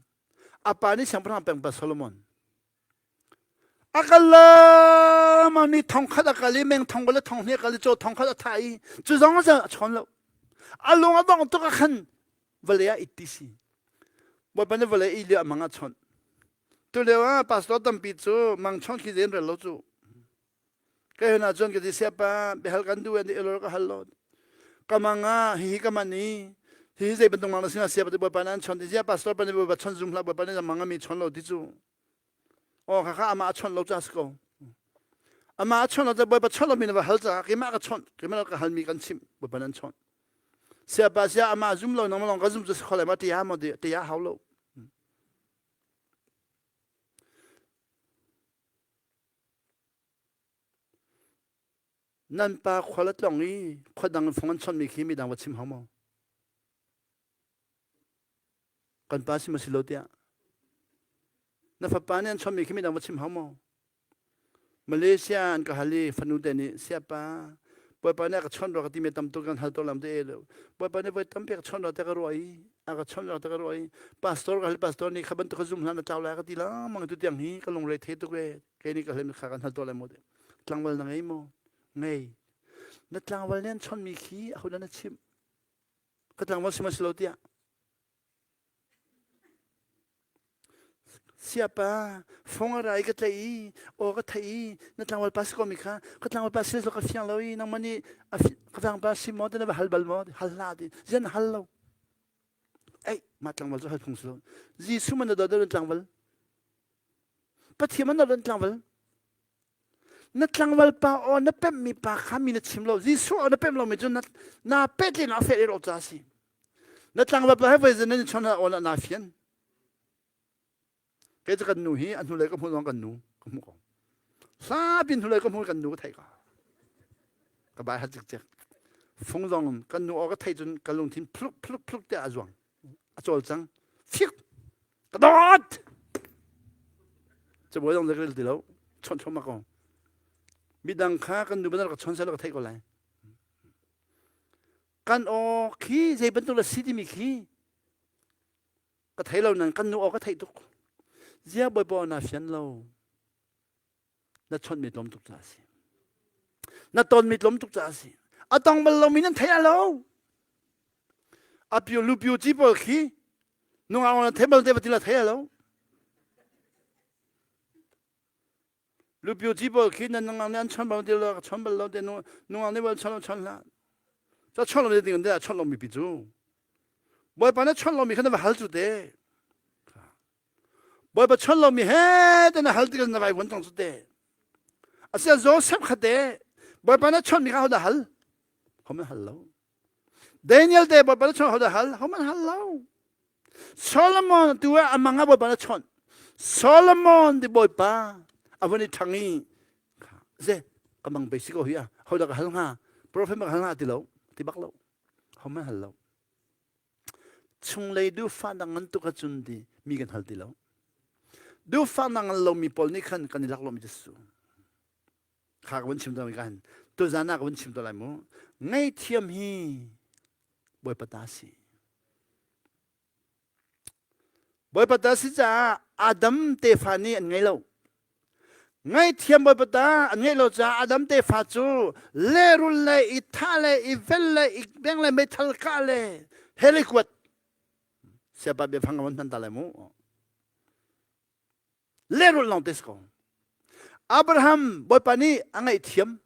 a pa nih siangpahrang peng pa Solomon a kal lama ni thong khat a kal i meng thong le thong hnih a kal i caw thong khat a thah i cu zong a chawn lo a lung a dong tuk a khan vale ah it ti si bawipa nih vale i lio a mang a chawnh tu lio ah pastor tampi cu mang chawnh khi zen rel lo cu Ka hen ahcun ka ti siapa biahal kan duh an ti elor ka hal lo. Ka mang ah hihi ka man i hihi zei bantuk mang na sinah siapa ti bawipa nih an chawnh ti zia pastor pa nih bawipa chawnh zum hlah bawipa nih mang mi chawnh lo ti cu. Aw kha kha amah a chawnh lo ca si ko. Amah a chawnh lo ca bawipa chawnh lo mi na va hal caah keimah ka chawnh keimah ka hal mi kan chimh bawipa nih an chawnh. Siapa sia amah zum lo nang lawng ka zum cu si kho lai ma ti ha maw ti ti ha hau lo. Nan pa khual a tlong i khua dang in fung an chawnhmi khi midang va chim hau maw? Kan pa si maw si lo tiah. Na fapa nih an chawnhmi khi midang va chim hau maw? Malaysia an ka hal i fanu te nih siapa Bawipa nih a ka chawnh rua ka ti mi tam tuk kan hal to lam te e lo. Bawipa nih voi tampi a ka chawnh rua te ka ruah i a ka chawnh rua te ka ruah i pastor ka hal pastor nih kha bantuk ka zum hlan na tlau lai ka ti lengmang tu tiang hi ka lungre the tuk e kei nih ka hlem kha kan hal to lai mu tlangval na ngei maw ngei na tlangval nih an chawnh mi khi aho dah na chimh ka tlangval si ma si lo tiah Siapa, fong a ra i ka tlaih i aw ka theih i na tlangval pa si ko mi kha ka tlangval pa si ka fiang lo i nangmah nih ka tlangval si maw ti na va hal bal maw hal hlah ti zian hal lo ei mah tlangval cu hal phung si lo Jesuh man na dawt deuh tlangval Pathian man na dawt tlangval na tlangval pa aw na pemhmi pa kha mi na chim lo Jesuh aw na pemh lomi cu na na pehtlin ah fel i ro ca si na tlangval pa he voi zan nan chon aw na na fian kei cu kan nu hi a hnulei ka hmuh zong kan nu ka hmuh ko hlapin hnulei ka hmuh kan nu ka theih ko ka bai hat cikcek fung zong kan nu aw ka theih cun ka lungthin phluk phluk phluk te a zuang a cawlcang fik ka dawt cabuai zong ka rel ti lo chawnh chom ko midang kha kan nu banal ka chon sel ka theih ko lai kan aw khi zei bantuk la si timi khi ka thei lo nan kan nu aw ka theih tuk zia bawipa na fian lo na chawnh mi tlawm tuk ca si na ton mi tlawm tuk ca si a tong bal lomi nan thei lo a pio lu pio ci pawl khi nungak na thei bal te va ti la thei lo lu pio ci pawl khi nan nungak nih an chon bal ti lo ka chon bal lo te nungak nih bal chon lo chon hlah cha chon lo ding de chon lo mi pi cu bawipa na chon lo mi kha na va hal cu te Bawipa chon lomi he te na hal tikah na vai vuan cang cu te. Asia Joseph kha te Bawipa na chonmi kha hodah hal? Homan hal lo. Daniel te Bawipa na chon hodah hal? Homan hal lo. Solomon tu ah amang ah Bawipa na chon. Solomon ti Bawipa a vun i ṭhang i ze ka mang bei si ko hi a hodah ka hal hnga prophet ma ka hal hnga ti lo ti bak lo homan hal lo Chunglei duhfahnak ngan tuk ahcun ti mi kan hal ti lo. Duhfahnak ngan lomi pawl nih khan kan i lak lomi cu kha ka vun chim tawn kan tuzan ah ka vun chim tawn lai mu. Ngaihthiam hi Bawipa ta si. Bawipa ta si caah Adam tefa nih an ngei lo. Ngaihthiam Bawipa ta an ngeih lo caah Adam tefa cu lehrul le i thah le i vel le i beng le meithal kah le hell i kuat. Siapa biafang ka von hman ta lai mu. Lehrul lawng te si ko. Abraham Bawipa nih a ngaihthiam.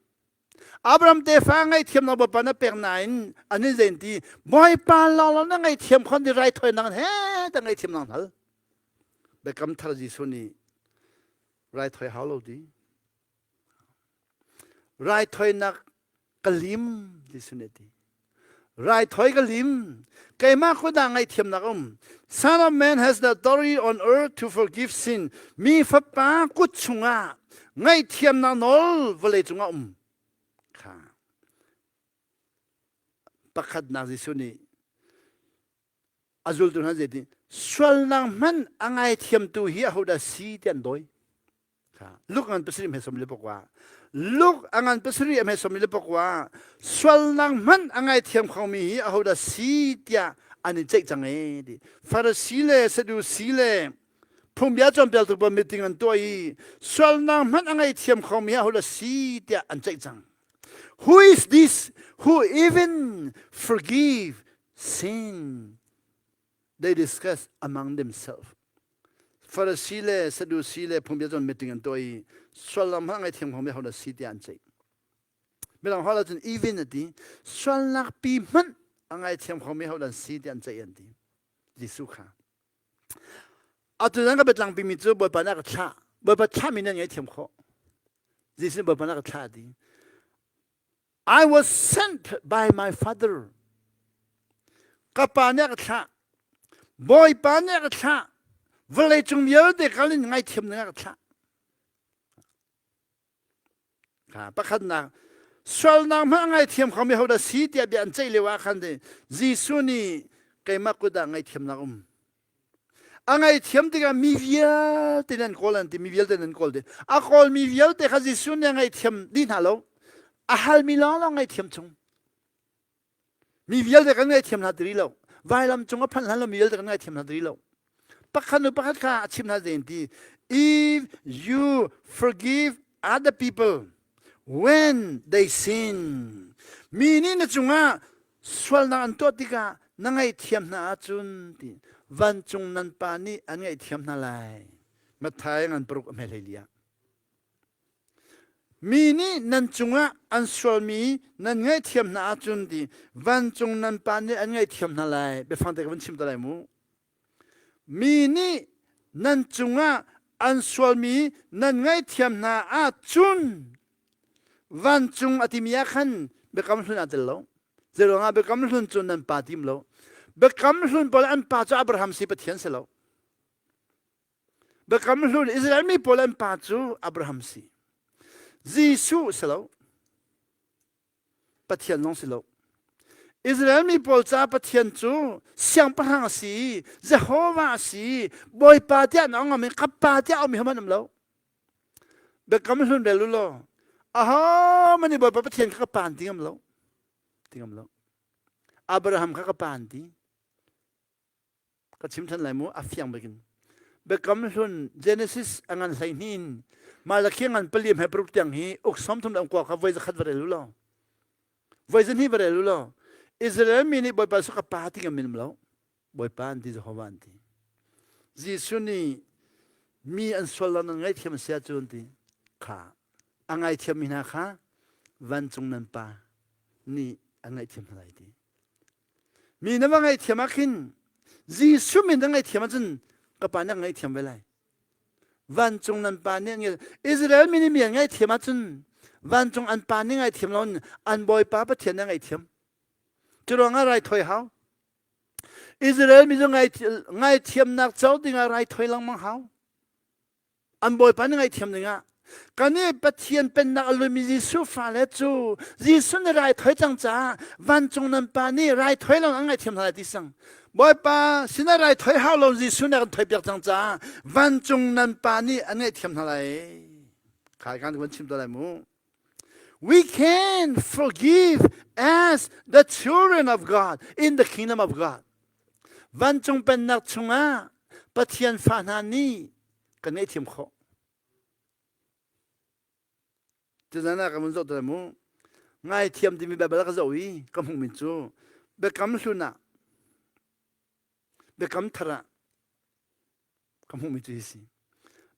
Abraham tefa ngaihthiam nak Bawipa na pek nain an in zein ti Bawipa lawng na ngaihthiam khon di raithawinak he ta ngaihthiam nang hal. Biakam thar Jesuh nih raithawi hau lo ti. Raithawinak ka lim Jesuh nih a ti. Raithawi ka lim. Keimah khudah ngaihthiamnak um. Son of man has the authority on earth to forgive sin. Mi fapa kut chungah ngaihthiamnak nawl vawlei cungah um. Kha. Pakhatnak Jesuh nih a zultu hna zei ti sualnak hmanh a ngaithiamtu hi ahodah si ti an dawi. Luke ngan pasarih hme som le pakua Luke a ngan pasarih hme som le pakua sualnak hmanh a ngaithiam khomi hi ahodah si tiah an i ceih cang e ti Farasi le Sadusi le phungbia cawnpiaktu pawl meeting an tuah i sualnak hmanh a ngaithiam khomi hi ahodah si tiah an ceih cang Who is this who even forgive sin they discuss among themselves. Farasi le Sadusi le phungbia cun meeting an tuah i suallam hmanh ngaithiam khomi ho na si tiah an ceih. Midang holh ahcun even a ti sualnak pi hmanh a ngaithiam khomi ho dan si tiah an ceih an ti. Jesuh kha. Atu nan ka biatlang pimi cu Bawipa nih a ka thlah. Bawipa thlahmi nan ngaithiam khawh. Jesuh nih Bawipa nih a ka thlah a ti. I was sent by my father. Ka pa nih a ka thlah. Bawipa nih a ka thlah. Vawlei cung vialte kal in ngaithiam ding a ka thlah. Kha pakhatnak sualnak hmanh ngaithiam khomi hodah si tiah bia an ceih lio ah khan Jesuh nih keimah kut ah ngaihthiamnak um. A ngaihthiam tikah mi vialte nan kawl an ti mi vialte nan kawl ti a kawl mi vialte kha Jesuh nih a ngaihthiam dih hna lo a halmi lawnglawng ngaihthiam chung mi vialte kan ngaihthiam hna ti rih lo vailam cung a phanh hlan lo mi vialte kan ngaihthiam hna ti rih lo pakhat nu pakhat kha a chim hna zein ti if you forgive other people when they sin mi nih na cungah Sualnak an tuah tikah na ngaihthiam hna ahcun ti vancung nan pa nih an ngaihthiam hna lai. Matthai ngan paruk a hme hlei ah. Mi nih nan cungah an sualmi nan ngaihthiam hna ahcun ti vancung nan pa nih an ngaihthiam hna lai. Biafang te ka van chim te lai mu. Mi nih nan cungah an sualmi nan ngaihthiam hna ahcun vancung a timi ah khan biakam hlun aa tel lo. Zeiruangah biakam hlun cu nan pa tim lo. Biakam hlun pawl an pa cu Abraham si Pathian si lo. Biakam hlun Israel mi pawl an pa cu Abraham si. Jesuh si lo. Pathian zong si lo. Israel mi pawl caah Pathian cu siangpahrang a si, Jehovah a si, Bawipa tiah an ong i ka pa tiah aumi hmanh um lo. Biakam hlun rel u law, aho mani Bawipa Pathian kha ka pa an ti ngam lo. Ti ngam lo. Abraham kha ka pa an ti. Ka chim than lai mu a fiang bikin. Biakam hlun Genesis a ngan 12 in Malakhi ngan pali he paruk tiang hi uk 30 le kua kha voi zakhat va rel u law voi zahnih va rel u law Israel mi nih Bawipa su ka pa ti ngam min lo Bawipa an ti Jehovah an ti Jesuh nih mi an sual lo nan ngaihthiam sia cu an ti kha a ngaithiam mi hna kha vancung nan pa nih an ngaihthiam hna lai ti Mi na va ngaihthiam ah khin Jesuh min na ngaihthiam ahcun ka pa nih a ngaihthiam ve lai. Vancung nan pa nih an Israel mi nih mi an ngaihthiam ahcun vancung an pa nih ngaihthiam lo an Bawipa Pathian nih a ngaihthiam. Cu ruangah raithawi hau. Israel mi cu ngaithiamnak co dingah raithawi lengmang hau. An Bawipa nih ngaihthiam dingah kan i Pathian pennak a lumi Jesuh fale cu Jesuh nih raithawi cang caah vancung nan pa nih raithawi lo an ngaihthiam hna lai ti sang. Bawipa sinah raithawi hau lo Jesuh nih a kan thawipiak cang caah vancung nan pa nih an ngaihthiam hna lai. Khai kan van chim ta lai mu. We can forgive as the children of God in the kingdom of God. Vancung pennak chungah Pathian fa hna nih kan ngaihthiam khawh. Tuzan ah ka vun zoh te mu. Ngaithiam timi Bible ka zoh i ka hmuhmi cu biakam hlun ah biakam thar ah ka hmuhmi cu hi si.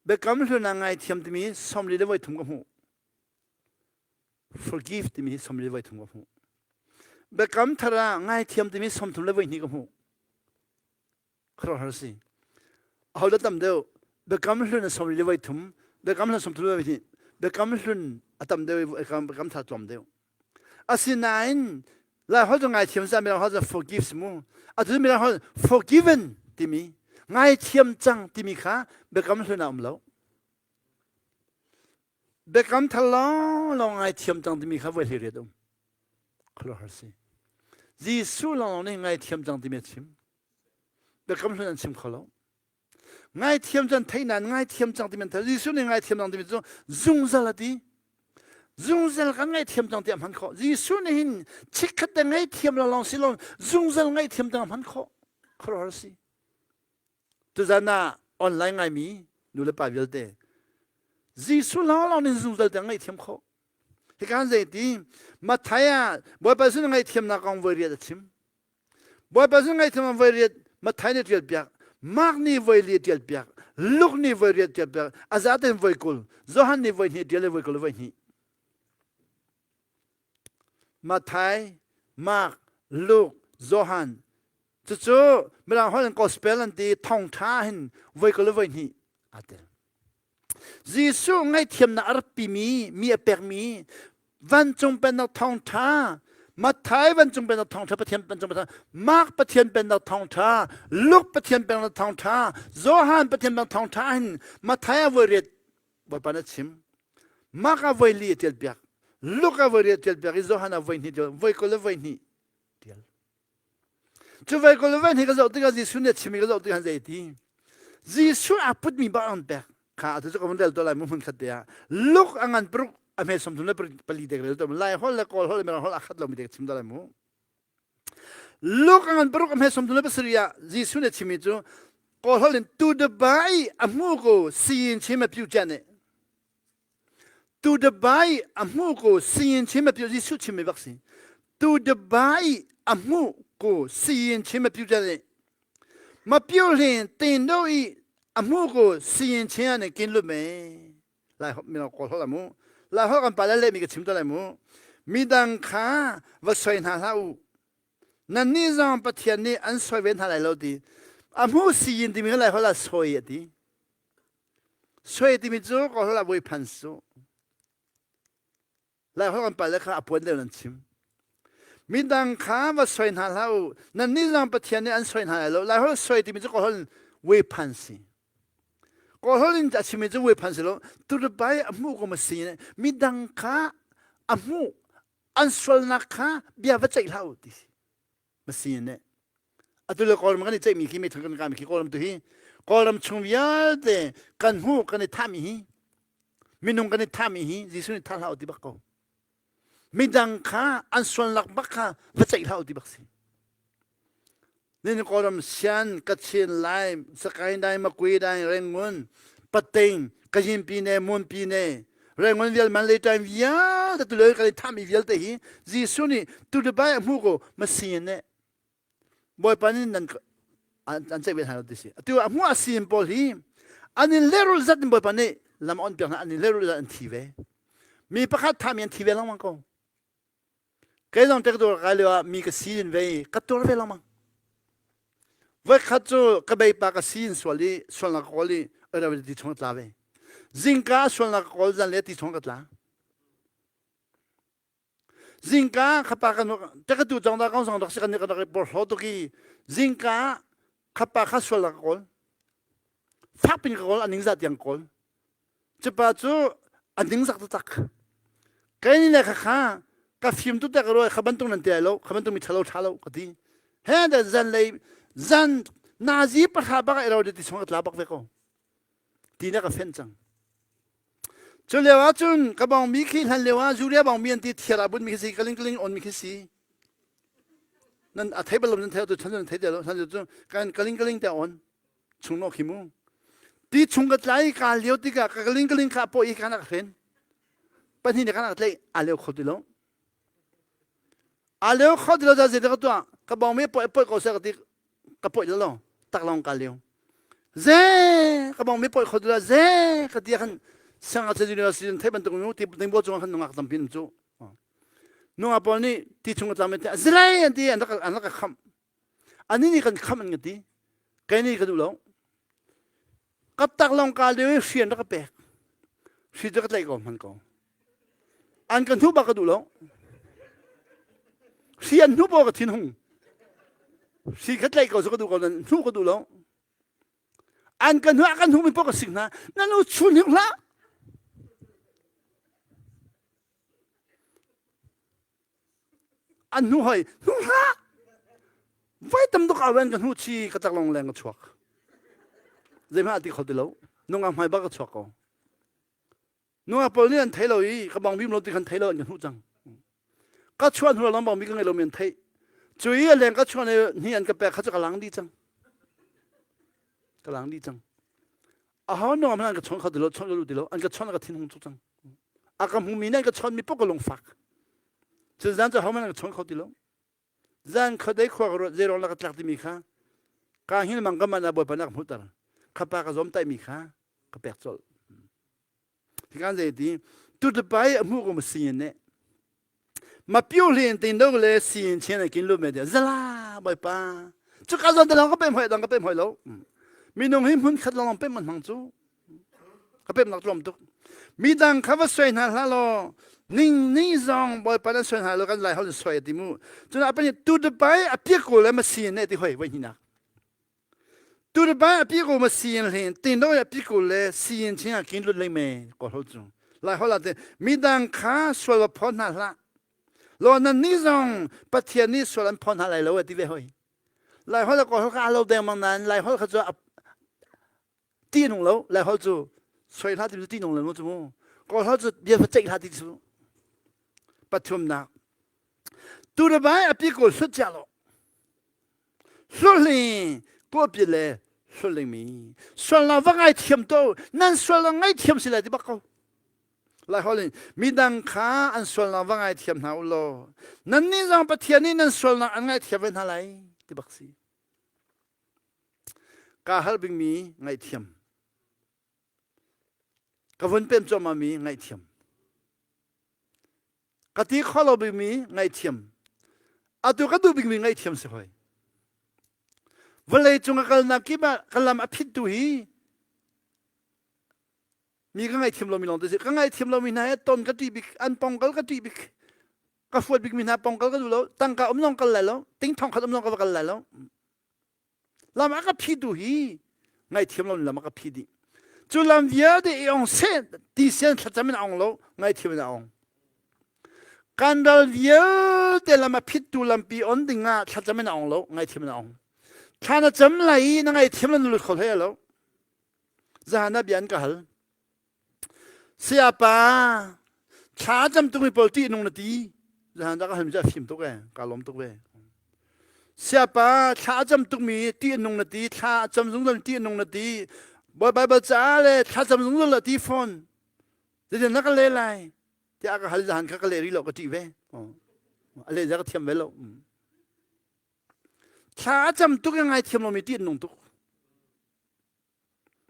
Biakam hlun ah ngaithiam timi 40 le voi thum ka hmuh. Forgive timi hi 40 le voi thum ka hmuh. Biakam thar ah ngaithiam timi 30 le voi hnih ka hmuh. Khuaruahhar si. Aho dah tam deuh? Biakam hlun a 40 le voi thum, biakam hlun 30 le voi hnih, biakam hlun a tam deuh i biakam thar tlawm deuh. Asinain Lai holh cu ngaithiam sa mirang holh cu forgive mu. Atu mirang holh forgiven timi ngaithiam cang timi kha biakam hlun ah um lo. Biakam thar lawng lawng ngaithiam cang timi kha voi hlei riat um. Khuaruahhar si. Jesuh lawng lawng nih ngaithiam cang timi a chim. Biakam hlun an chim kho lo. Ngaithiam cu an theih nain ngaithiam cang timi an theih. Jesuh nih ngaithiam cang timi cu zungzal a ti. Zungzal kan ngaihthiam cang tiah hman khawh. Jesuh nih hin chikkhat te ngaihthiam lo lawng si lo zungzal ngaihthiam cang hman khawh. Khuaruahhar si. Tuzan ah online ngaimi nu le pa vialte Jesuh lawng lawng nih zungzal tiang ngaihthiam khawh. Hika zei ti Matthai ah Bawipa sin ngaihthiamnak kong voi riat a chim. Bawipa sin ngaihthiam voi riat Matthai nih ṭial piak, Mark nih voi li ṭial piak, Luke nih voi riat ṭial piak, a zaten voi 20, Johan nih voi hnih ṭial i voi 20 le voi hnih. Matthai, Mark, Luke, Johan cucu Mirang holh in gospel an ti thawngṭha hin voi 20 le voi hnih aa tel. Jesuh ngaihthiamnak a ratpimi mi a pekmi vancung pennak thawngṭha Matthai vancung pennak thawngṭha Pathian vancung pennak Mark Pathian pennak thawngṭha Luke Pathian pennak thawngṭha Johan Pathian pennak thawngṭha hin Matthai a voi riat Bawipa na chim Mark a voi li a ṭial piak Luke a voi riat ṭial piak i Johan a voi hnih ṭial voi 20 le voi hnih ṭial Cu voi ko le voi hi ka zoh tikah Jesuh nih a chim i ka zoh tikah zei ti Jesuh aa putmi bak an pek kha atu cu ka vun rel to lai mu hmun khat te ah Luke a ngan paruk a hme 33 le pali te ka rel to lai holh le kawl holh le mirang holh a khat lomi te ka chim to lai mu Luke a ngan paruk a hme 37 ah Jesuh nih a chimmi cu kawl holh in tu de bai a hmu ko siyin chim a piu cia nih Tu the bai a hmu ko siyin chim a piu Jesuh chim mi bak si. Tu the bai a hmu ko siyin chim a piu nih ma piu hlin tin do i a hmu ko siyin chim ane kin lu me lai hop mi ko hol amu lai hol kan pa le mi ka chim to lai mu midang kha va soi hna hlah u nan nih zong Pathian nih an soi ve hna lai lo ti a hmu siyin timi lai hol ah soi a ti Sui timi cu ka hol ah voi phan su. Lai holh kan pale kha a puan deuh nan chim. Midang kha va soi hna hlah u. Nan nih zong Pathian nih an soi hna lai lo. Lai holh soi timi cu ka holh voi phan si. Kawl holh in a chimmi cu voi phan si lo. Turubai a hmuh ko ma si ne. Midang kha a hmuh an sualnak kha bia va ceih hlah u ti si. Masi nih atu le Kawlram kan i ceihmi khi meithal kan kami khi Kawlram tu hi Kawlram chung vialte kan hmuh kan i thahmi hi minung kan i thahmi hi Jesuh nih thah hlah u ti bak ko midang kha an sualnak bak kha va ceih hlah u ti bak si Nin Kawlram Sian Kachin Lai Sakaing Dai Makui Dai Rengun Pating Kayin Pine Mun Pine Rengon vial man le time vialte tu le kan i thahmi vialte hi Jesuh nih tu le bai a hmu ko masi ne Bawipa nih nan an ceih ve hna lo ti si atu a hmu a sin pawl hi an in lehrul zat in Bawipa nih lam on piak hna an in lehrul zat an thi ve mi pakhat thahmi an thi ve lengmang ko Kei zong tek dawr kai lio ah mi ka si in ve ka tuar ve lengmang. Voikhat cu ka beipa ka si in sual i sualnak ka kawl i oi ti chung ka tla ve. Zingka sualnak ka kawl zan le ti chung ka tla. Zingka khapa kan tekatu cong da kong song rak si kan kan rak porhlaw tuk i zingka khapa kha sualnak ka kawl. Fakpin ka kawl a ningzah tiang kawl. Cupa cu a ningzak taktak. Kei nih le khakha ka fim tu te ka ruai kha bantuk nan ti lai lo kha bantuk mi ṭhalo ṭha lo ka ti. He da zan lei zan nazi pahra bak ai ro ti chung ka tla bak ve ko. Ti na ka fen cang. Cu lio ah cun ka bong mi khi hlan lio ah Zuria bong mi an ti thiar ah bun mi khi si kaling kaling on mi khi si. Nan a thei bal lo nan thei tu chan nan thei te lo chan cu kan kaling kaling te on. Chung no khi mu. Ti chung ka tlai ka lio tikah ka kaling kaling kha paw i ka nak hren. Pahnih nih khan a ka tlaih aa leo kho ti lo. Aa leo kho ti lo ca zei ka tuah ka bawng mi poi poi ko seh ka ti ka poi lo tak lawng ka leo. Ze ka bawng mi poi kho ti lo ze ka ti khan siangngakchia university thei bantuk nu ti tingbo cung khan nungak tampi um cu. Nungak pawl nih ti chung a tlam ti zilei an ti an rak an rak ka khamh. Ani nih kan khamh an ka ti. Kei nih ka duh lo. Ka taklawng ka lio i hri an rak ka pek. Hri cu ka tlaih ko hman ko. An ka hnu bak ka duh lo. Hri an hnu paoh ka thinhung. Hri ka tlaih ko cu ka duh ko nan hnu ka duh lo. An ka hnu a kan hnu mi paoh ka sik hna. Nan u chun hing hlah. An hnu hoi hnu hlah voi tam tuk awen ka hnu chi ka taklong leng ka chuak zeihmah ti kho ti lo nungak hmai bak ka chuak ko nungak pawl nih an thei lo i ka bang bim lo ti khan thei lo an ka hnu cang ka chuah hnu long bang mi ka ngei lo mi an thei cu i a leng ka chuah ni an ka pek kha cu ka lang di cang ka lang di cang a ho nungak hmanh an ka chon kho ti lo chon ka ti lo an ka chon ka thin hung tuk cang a ka hmumi nih an ka chawnmi paoh ka lungfak cun zan cu ahohmanh an ka chawn kho ti lo zan khuadei khua ka ruat zeiruang la ka tlak timi kha ka hngil mang ka man ah bawipa nih a ka hmuhter khapa ka zawm taimi kha ka pek colh hikan zei ti tutupai a hmuh ko ma singin ne ma piu hlin tin do le sin chen kin lu me de zala bawipa cu ka zon te long ka pem hoi dang ka pem hoi lo minung hi hmun khat long pem man hmang cu ka pem nak tlawm tuk midang kha va soi hna hlah law ning ni zong bawipa nan soi hna lo kan lai hol soi ti mu cun apa ni tu dubai a pia ko le ma sin ne ti hoi voi hinak tu dubai a pia ko ma sin hlin tin do a pi ko le sin ching a kin lut lei me ko hol chu lai hol ate midang kha sual va phon hna hlah lo nan ni zong pathian nih sual an phon hna lai lo ti ve hoi lai hol ko hol kha lo deng mang nan lai hol kha chu ti nung lo lai hol cu soi hlah ti cu ti nung lo cu mu kawl hol cu bia va ceih hlah ti cu pathumnak tu le bai api ko hlut cia lo hlut ko pi le hlut ling mi sual na va ngai thiam to nan sual na ngai thiam si lai ti bak ko lai hol in midang kha an sualnak va ngai thiam hna u law nan nih zong Pathian nih nan sualnak an ngai thiam ve hna lai ti bak si Kaa hal bikmi ngaihthiam. Ka vun pem cuahmahmi ngaihthiam. Ka ti kho lo bikmi ngaihthiam. Atu ka duh bikmi ngaihthiam si hoi. Vawlei cung ka kalnak kip ah ka lam a phittu hi mi ka ngaihthiam lomi lawng te si. Ka ngaihthiam lomi hna he ton ka ṭih bik, an pongkal ka ṭih bik. Ka fuat bikmi hna pongkal ka duh lo. Tangka um zong kal lai lo. Ting thong khat um zong ka va kal lai lo. Lam a ka phitu hi ngaihthiam lo lam a ka phi dih. Cu lam vialte i ong seh ti sian thlacam in a ong lo, ngaihthiam in a ong. Kan ral vialte lam a phittu lampi on ding ah thlacam in a ong lo, ngaihthiam in a ong. Thla na cam lai i na ngaihthiam lo na lut kho hlei lo. Zahan ah bia an ka hal. Sayapa, thla cam tukmi pawl ṭih nung na ti. Zahan dah ka halmi cu a fim tuk e, ka lawm tuk ve. Sayapa, thla cam tukmi ṭih nung na ti, thla cam zungzal ṭih nung na ti. Bawi Baibal ca le thla cam zungzal la ti fawn. Zeitin na ka le lai? Tiah ka hal zahan kha ka leh rih lo ka ṭih ve. A leh zia ka thiam ve lo. Thla a cam tuk i ngai thiam lomi ṭih nung tuk.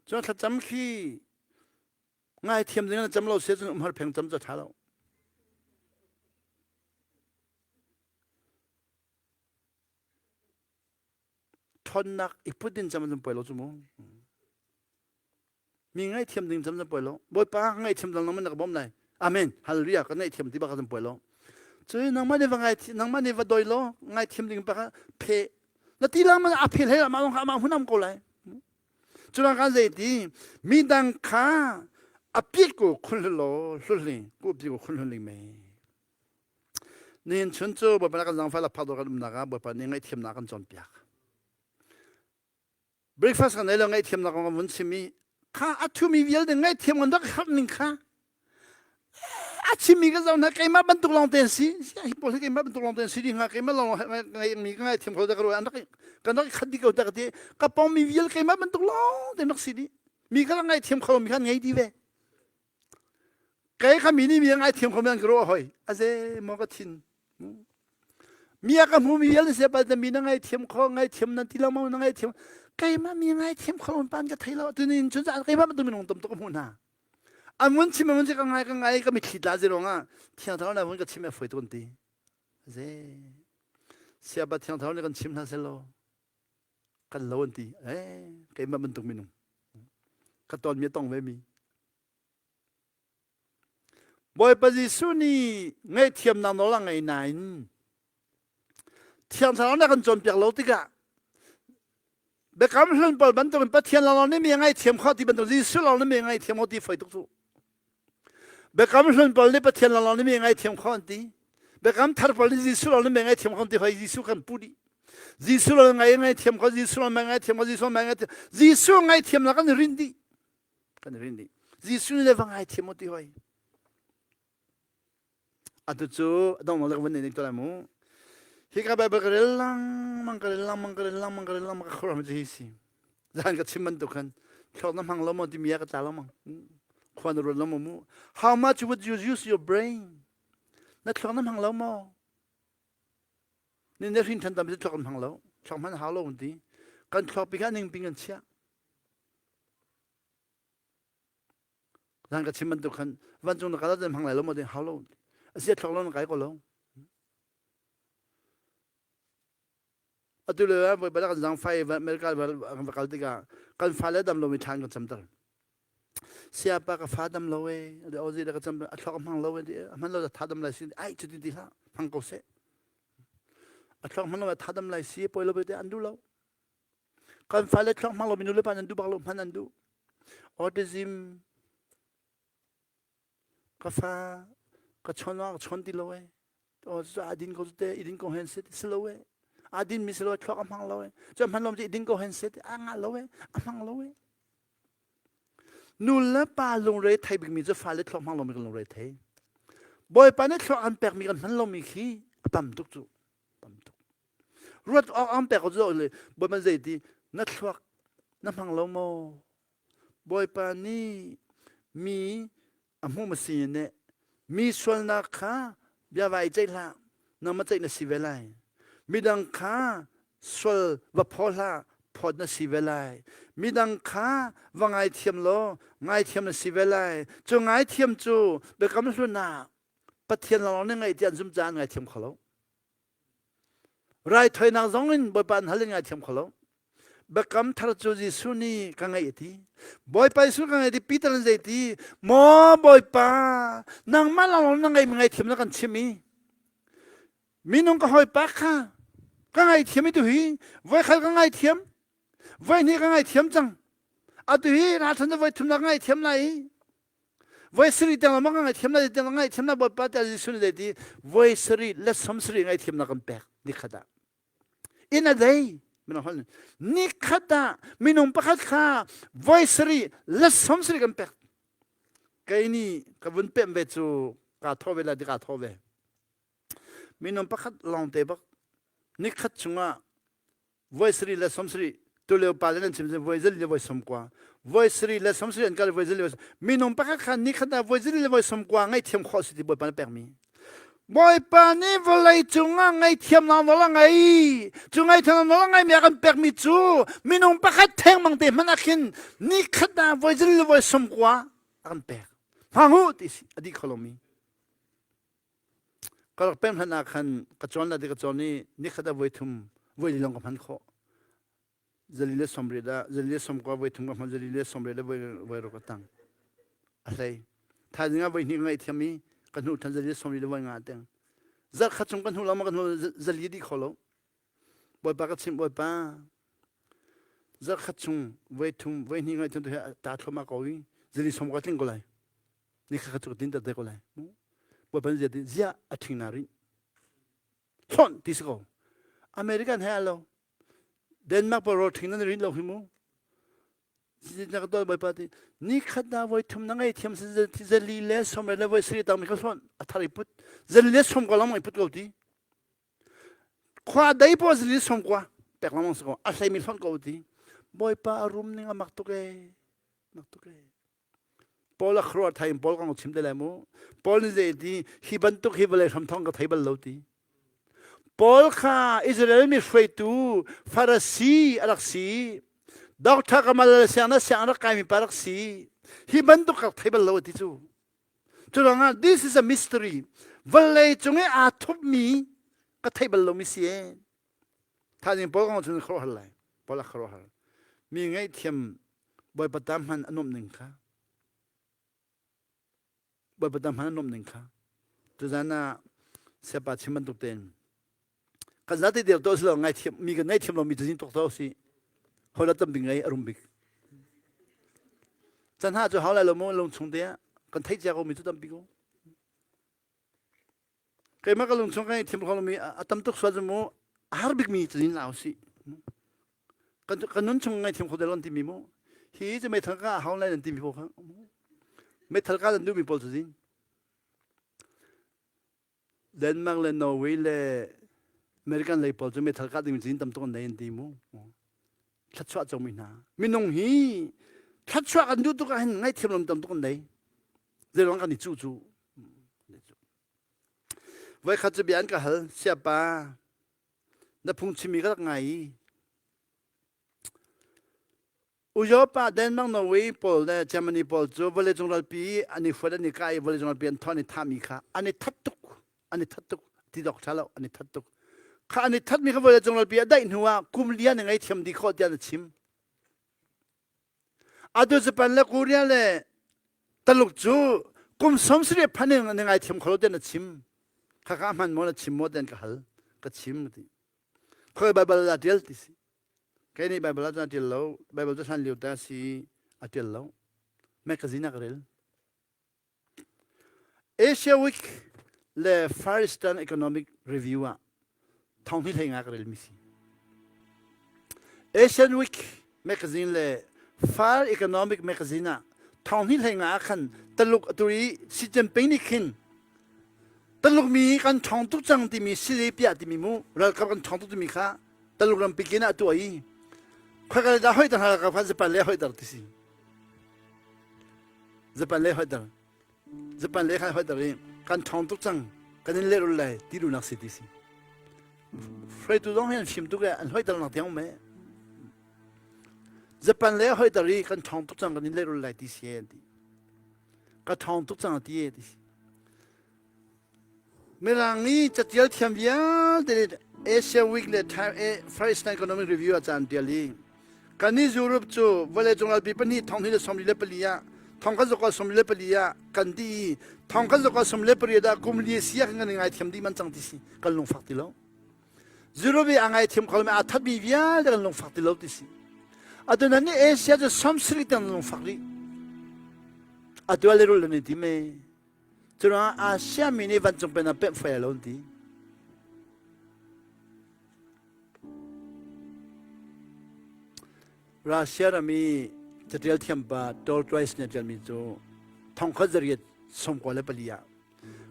Cun thlacam khi ngaithiam ding na cam lo sia cun umhar pheng cam cu a ṭha lo. Ṭhawnnak i put in cam cun poi lo cu mu. Mi ngaihthiam ding cam cun poi lo. Bawipa ka ngaihthiam dang nangmah na ka bawmh lai. Amen. Hallelujah. Ka ngaihthiam ti bak cun poi lo. Cun nangmah nih va ngai nangmah nih va doi law ngaithiam ding bak phe na ti lang a phel he amah lawng kha amah hunam ko lai. Culang kan zei ti midang kha a pit ko khun law hlulli ku pi ko khun hlulli me. Nihin chun cu Bawipa kan zangfah la phak dawr kan umnak ah Bawipa nih ngaihthiamnak kan cawnpiak. Breakfast kan ei lo ngaihthiamnak kong kan vun chim i kha a thumi vialte ngaihthiam kan rak herh ning kha a chimmi ka zoh hna keimah bantuk lawng te an si hi pawl hi keimah bantuk lawng te an si ding hnga keimah lawng ngaihmi ka ngaithiam kho ka ruah an rak kan rak khat dih ko ta ka ti ka pawngmi vial keimah bantuk lawng te an rak si dih mi kha rak ngaithiam kho mi kha an ngei dih ve. Kei kha mi nih mi ngai thiam kho men ka ruah hoi. Aze maw ka thin. Mi a ka hmu mi vialte sia pa mi na ngai thiam kho ngai thiam nan ti lo maw na ngai thiam. Keimah mi ngai thiam kho lo pan ka thei lo. Tunin chun za keimah bantuk minung tam tuk ka hmuh hna. An vun chim an vun ka ngai ka ngai ka mitthli tla zirong ah thiang thlarau na vun ka chim e foi tun ti. Aze. Siapa thiang thlarau nih kan chim hna selaw kan lo an ti. Eh keimah bantuk minung. Ka ton mi tong ve mi. Bawipa Jesuh nih ngaihthiamnak nawl a ngei nain Thiang Thlarau nih a kan cawnpiak lo tikah Biakam Hlun pawl bantukin Pathian lawnglawng nih mi a ngaihthiam khawh ti bantuk Jesuh lawng nih mi a ngaihthiam khawh ti foi tuk cu. Biakam Hlun pawl nih Pathian lawnglawng nih mi a ngaihthiam khawh an ti. Biakam Thar pawl nih Jesuh lawng nih mi a ngaihthiam khawh an ti hoi Jesuh kan puh dih. Jesuh lawng ngai ngaihthiam khawh Jesuh lawng ngaihthiam khawh Jesuh lawng ngaihthiam Jesuh ngaihthiam kan rinh dih. Kan rinh dih. Jesuh nih le va ngaithiam u ti hoi. Atu cu dong le van nei to mu. Hi ka Bible ka rel langmang ka rel langmang ka rel langmang ka rel langmang ka khuaruah cu hi si. Zan ka chim bantuk khan thluak na hmang lo maw timi ah ka tla lengmang. Khua na ruat lo maw mu? How much would you use your brain? Na thluak na hmang lo maw? Ni na hrin than tam cu thluak kan hmang lo. Thluak hman hau lo ti. Kan thluak pi kha ning ping kan chiah. Zan ka chim bantuk khan vancung na kal ah hmang lai lo maw ding hau lo. Asi a thluak lo na kai ko lo. Atu le voi bala kan zang fai America kan va kal tikah kan fale dam lomi thlan kan camter. Siapa ka fa dam lo e, ozi da ka cam a thluak hmang lo e, a hman lo da tha dam lai si ai cuti ti hlah hmang ko seh. A thluak hmang lo tha dam lai si poi lo te an duh lo. Kan fale thluak hmang lomi nu le pa nan duh bak lo hman an duh. Autism ka fa ka chawn ka chawn ti lo e. O cu a din ko te i din ko hen se si lo e. A din mi si lo thluak a hmang lo e. Cu hman lo i din ko hen se a nga lo e. A hmang lo e. Nu le pa lungre thei bikmi cu fale thluak hmang lomi kan lungre thei. Bawipa nih thluak an pekmi kan hman lomi khi a tam tuk cu. Tam tuk. Ruat awk an pek cu le Bawipa zei ti na thluak na hmang lo maw? Bawipa nih mi a hmu ma si ne mi sualnak kha bia vai ceih hlah nangmah ceih na si ve lai midang kha sual va phaw hlah phawt na si ve lai midang kha va ngaithiam law ngaithiam na si ve lai cu ngaithiam cu biakam hlun ah Pathian lawnglawng nih ngaih ti an zum caah an ngaithiam kho lo Raithawinak zong in Bawipa an hal in ngaithiam kho lo. Biakam thar cu Jesuh nih ka ngaih a ti. Bawipa Jesuh ka ngaih ti Peter an zei ti maw Bawipa nangmah lawnglawng na ngaihmi ngaithiam na kan chim i minung ka hawipa kha ka ngaithiam i tuhi voikhal ka ngaithiam voihnih ka ngaithiam cang atu hi ralchan cu voithum na ka ngaithiam lai i Voi sarih tiang lama ka ngaihthiam lai tiang ngaihthiam na Bawipa tiah Jesuh nih zeiti voi sarih le som sarih ngaihthiamnak kan pek nikhat ah. In a day minung hol nikhat ah minung pakhat kha voi sarih le som sarih kan pek. Kei nih ka vun pem ve cu kaa thaw ve lai ti kaa thaw ve. Minung pakhat lawng te bak nikhat chungah voi sarih le sawm sarih tulio pa le nan chim voi zali le voi sawm kua voi sarih le sawm sarih an kal voi zali minung pakhat kha ni khat ah voi zali le voi sawm kua ngaihthiam khawh si ti bawipa na pekmi Bawipa nih vawlei cungah ngaihthiamnak nawl a ngei cu ngaihthiamnak nawl a ngeimi a kan pekmi cu minung pakhat thengmang te hmanh ah khin ni khat ah voi zali le voi sawm kua a kan pek hmang u ti si a dih kho lomi Ka rak pem hlan ah khan ka cawn la ti ka cawn i nikhat ah voi thum voi li lawng ka hman khawh. Zali le sawmriat ah zali le sawmkua voi thum ka hman zali le sawmriat le voi voi ruk a tang. A hlei. Thaizing ah voi hnih ka ngaihthiam i ka hnu than zali le sawmriat le voi nga a teng. Zarh khat chung ka hnu lawng ka hnu zali dih kho lo. Bawipa ka chimh Bawipa zarh khat chung voi thum voi hnih ngaihthiam tu hi ta thluahmah ko i zali sawmkua tling ko lai. Ni kha cu ka tin te ko lai. Bawipa zia ti zia a ṭhing na rih. Hlonh ti si ko. American he alo. Denmark pa ro ṭhing nan rin lo hi mu. Na ka dol Bawipa ti ni khat na voi thum na ngei thiam zali le som le voi sari tang mi kha hlonh a thar i put. Zali le som ko lam i put ko ti. Khua dei po zali som kwa pek lamang si ko. A hlei mi hlonh ko ti. Bawipa a rum ning a mak tuk e. Mak tuk e. Paul a khuaruah thai in Paul kong chim te lai mu. Paul nih zei ti hi bantuk hi vawlei hramthong ka thei bal lo ti. Paul kha Israel mi hruaitu Farasi a rak si. Doctor Kamal siang na siang rak kaimi pa rak si. Hi bantuk ka thei bal lo ti cu. Cu this is a mystery. Vawlei cung i aa thupmi ka thei bal lomi si e. Thaizing Paul kong cun khuaruahhar lai. Paul a khuaruahhar. Mi ngaihthiam Bawipa ta hman a nuamh ning kha. Bawipa ta hman a nuamh ning kha. Tuzan ah siapa chim bantuk tein kan zate deu to silo ngaithiam mi kan ngaithiam lomi tuzing tok to si hola tam bing ngai a rum bik chan ha cu hau lai lo mu lung chung te ah kan theih cia ko mi cu tampi ko Keimah ka lungchung ka ngaihthiam kho lomi a tam tuk sual cu mu a har bikmi cazin la usih. Kan kan nun chung ngaihthiam kho del kan timi mu. Hi cu meithal ka a hau lai nan timi pawl kha. Meithal ka nan duhmi pawl cazin. Denmark le Norway le American lei pawl cu meithal ka ding cazin tam tuk an nei an ti mu. Thluachuah comi hna. Minung hi thluachuah kan duh tuk ahhin ngaihthiam lam tam tuk an nei. Zeiruang kan i cuh cu. Voikhat cu bia an ka hal, siapa, na phungchimmi ka rak ngai i Ujopa Denmark Norway pawl le Germany pawl cu vawleicung ralpi an i huat an i kah i vawleicung ralpi an thawh an i thahmi kha an i that tuk an i that tuk ti dawk ṭha lo an i that tuk kha an i thatmi kha vawleicung ralpi a daih hnu ah kum li an i ngaihthiam dih khawh tiah na chim Atu Japan le Korea le Taluk cu kum 70 phan in na ngaithiam kho lo tiah na chim. Khakha hman maw na chim maw tiah ka hal. Ka chim ti. Khoi Bible ah tial ti si. Kei nih Bible ah cun a tial lo. Bible cu hlan lio ta si a tial lo. Magazine ah ka rel. Asia Week le Far Eastern Economic Review ah thong hi hlei nga ka relmi si. Asian Week magazine le Far Economic magazine ah thong hi hlei nga ah khan Taluk atu i Xi Jinping nih khin Taluk mi kan ṭhawng tuk cang timi sile piah timi mu ralkap kan ṭhawng tuk timi kha Taluk rampi kin ah tuah i khoika dah hoi tar ralkap kha Japan le hoi tar ti si. Japan le hoiter Japan le khan hoiter i kan ṭhawng tuk cang kan in lehrul lai ti duhnak si ti si hruaitu zong hi an fim tuk e an hoiter nak tiang me Japan le hoiter i kan ṭhawng tuk cang kan in lehrul lai ti si an ti ka ṭhawng tuk cang ti e ti si Mirang i catial thiam vialte nih Asia Week le Far Eastern Economic Review ah ca an tial i kannih Europe cu vawleicung ralpi pahnih thong hnih le 44 ah thong khat zakua 44 ah kan dih i thong khat zakua 48 ah kum li si ah kan i ngaithiam dih man cang ti si kan lungfak ti lo Europe i a ngaithiam kho lomi aa thatmi vialte kan lungfak ti lo ti si atu nan nih Asia cu 70 tiang lungfak rih atu ah lehrul nan i tim e Curuangah Asia mi nih vancung pennak pemh fai lo an ti. Russia ram i catial thiampa Tolstoy nih a ṭialmi cu thongkhat zariat 94 ah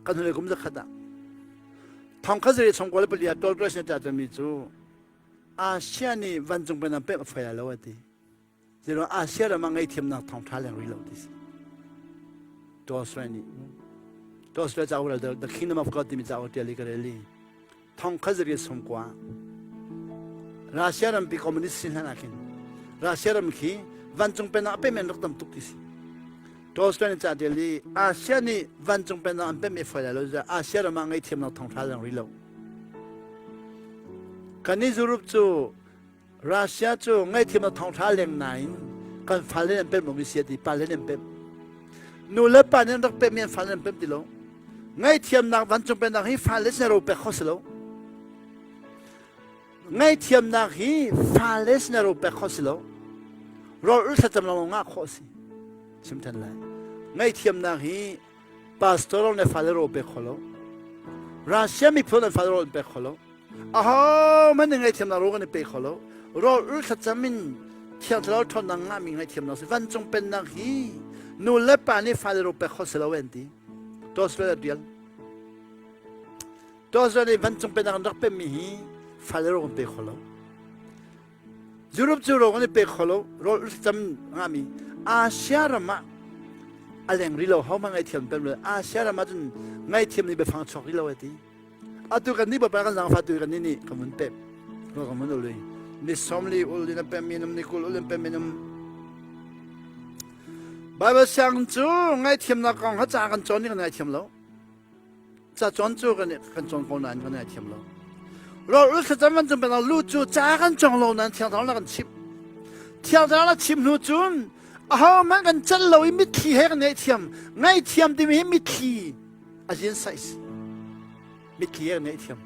kan hnulei kum zakhat ah thongkhat zariat 94 ah Tolstoy nih a ṭialmi cu Asia nih vancung pennak pemh a fai lo a ti. Zeiruang Asia ram ah ngaihthiamnak thawngṭha leng rih lo ti si. Tolstoy nih Tolstoy cauk rel The Kingdom of God timi cauk ṭial i ka rel i thongkhat zariat sawmkua Russia rampi communist si hlan ah khin Russia ram khi vancung pennak a pem an rak tam tuk ti si. Tolstoy nih ca ṭial i Asia nih vancung pennak an pem i foi lai lo Asia ram ah ngaihthiamnak thawngṭha leng rih lo. Kannih Europe cu Russia cu ngaihthiam a thongthla leng nain kan fale an pemh lomi si ti pale an pemh. Nu le pa nih an rak pemhmi an fale an pemh ti lo. Ngaihthiamnak vancung pennak hi fale sin ro pek kho si lo. Ngaihthiamnak hi fale sin ro pek kho si lo. Rawl ul thlacam lawng ngah khawh si. Chim than lai. Ngaihthiamnak hi pastor le fale ro pek kho lo. Russia miphun an fale ro an pek kho lo. Ahohmanh nih ngaihthiamnak ro kan i pe kho lo. Rawl ul thlacam in Thiang Thlarau ṭhawnnak ngahmi ngaihthiamnak si. Vancung pennak hi nu le pa nih fale ro pek kho si lo an ti. Tolstoy a ṭial. Tolstoy nih vancung pennak an rak pemmi hi fale ro kan pe kho lo. Europe cu ro kan i pe kho lo. Rawl ul thlacam ngahmi Asia ram ah. A leng rih lo, hohmanh ngaihthiam pem lo. Asia ram ah cun ngaihthiam nih biafang chuak rih lo a ti. Atu kan nih bapa kan zaangfah tu kan nih nih kan vun pem. Kan vun ul Ni 40 ul in a pem mi num, ni 20 ul in pem mi num. Bible siang cu ngaihthiamnak kong kha ca kan cawn i kan ngaithiam lo. Ca cawn cu kan kan cawn ko nain kan ngaithiam lo. Rawl ul thlacam van cung peng lu cu ca kan cawng lo nain Thiang Thlarau na kan chimh. Thiang Thlarau na chim hnu cun ahohmanh kan celh lo i mitthli he kan ngaihthiam. Ngaihthiam timi hi mitthli a zin size. Mitthli he kan ngaihthiam.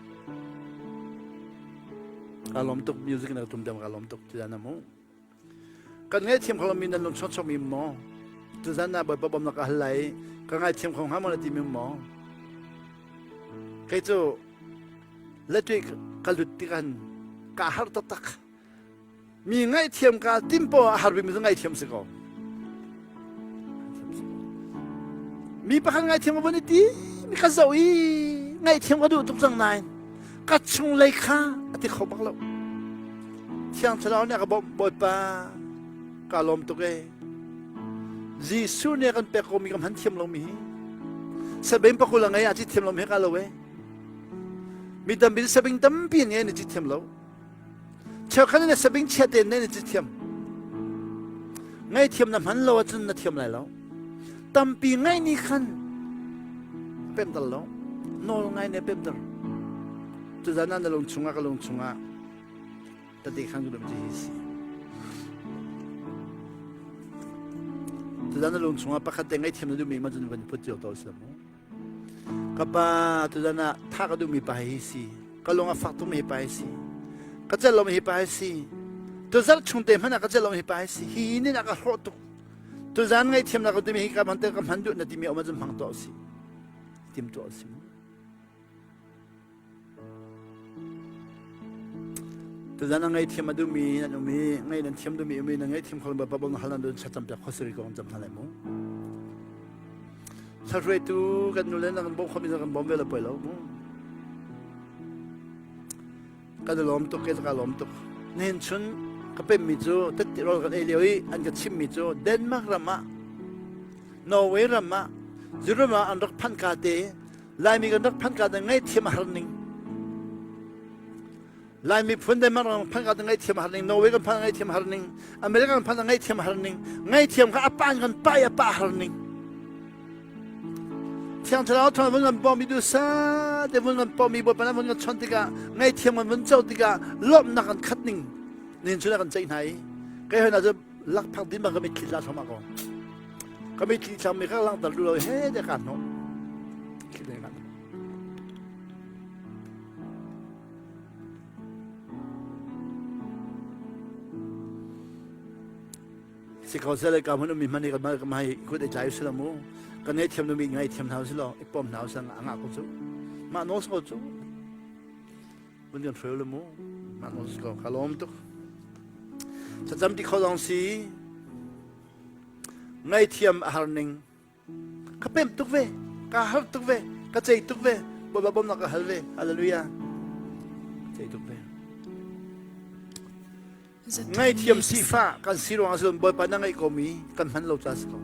Ka lawm tuk music na tum dam ka lawm tuk ti na mu. Kan ngaihthiam kho lomi nan lung chawchawk mi maw? Tuzan ah Bawipa bawmnak ka hal lai ka ngaithiam kho hnga maw na ti mi maw? Kei cu latui ka lut tikan ka har taktak. Mi ngaihthiam ka tim po a har bik mi cu ngaihthiam si ko. Mi pakhat ngaihthiam ka vun i ti mi ka zoh i ngaihthiam ka duh tuk cang nain ka chunglei kha a ti kho bak lo. Thiang Thlarau nih a ka bawmh Bawipa ka lawm tuk ee. Jesuh nih a kan pek komi ka hman thiam lomi hi sabeng pakul a ngei a ci thiam lomi he ka lo ee. Mi tampi sabeng tampi an ngei na ci thiam lo. Cheukhat nih sabeng chia tein na ci thiam. Ngaithiam na hman lo ahcun na thiam lai lo. Tampi ngaih nih khan pemter lo. Nawl ngai ne pemter. Tuzan ah na lung chungah ka lung chungah tete khan ka dum hi si. Tuzan na lung chungah pakhat te ngaihthiam na duhmi ma cun van put cio to si mu. Ka pa tuzan ah tha ka duhmi pa hi si. Ka lung a fak tukmi hi pa hi si. Ka celh lomi hi pa hi si. Tuzarh chung te hmanh ah ka celh lomi hi pa hi si. Hi nin ah ka hrawh tuk. Tuzan ngaihthiam na ka timi hi ka hman te ka hman duh na timi um ahcun hmang tuah usih. Tim tuah usih mu. Tuzan a ngaihthiam a duhmi nan um i ngaih nan thiam duhmi um i nan ngaihthiam kho lo ba hal nan dun cam piak khosiri ko cam hna lai mu. Thlarhuaitu kan nu le nan kan bawm khomi kan bawm ve lo poi lo mu. Kan i lawm tuk ke ka lawm tuk. Nihin chun ka pemmi cu tette rawl kan ei lio i an ka chimmi cu Denmark ram ah Norway ram ah Europe ah an rak phanh ka te Laimi kan rak phanh ka te ngaihthiam a har ning. Laimi phun Denmark ram phanh ka te ngaihthiam a har ning, Norway kan phanh ngaihthiam a har ning, America kan phanh ngaihthiam a har ning, ngaihthiam kha a pa in kan pa i a pa har ning. Thiang Thlarau thawng vun kan pawmi du sa te vun kan pawmi Bawipa vun kan chon tikah ngaihthiam kan vun co tikah lawmhnak kan khat ning nin chun kan ceih hna i kei hoi na cu lakphak din bang ka mitthli tla thluahmah ko. Ka mitthli thlam mi kha langhter duh lo he te ka hnawh. Si ko seh le ka hmun ummi hmanh hi kan mah hi kut i tlai usila mu. Kan ngaihthiam lomi ngaihthiam hna usila i pom hna usila a ngah ko cu. Mah nawl si ko cu. Vun kan hruai le mu. Mah nawl si ko. Ka lawm tuk. Thlacam ti kho zong si. Ngaihthiam a har ning. Ka pem tuk ve. Ka har tuk ve. Ka cei tuk ve. Bawipa bawmnak ka hal ve. Hallelujah. Cei tuk ve. Ngaihthiam sifah kan si ruangah cun Bawipa na ngaih komi kan hman lo ca si ko.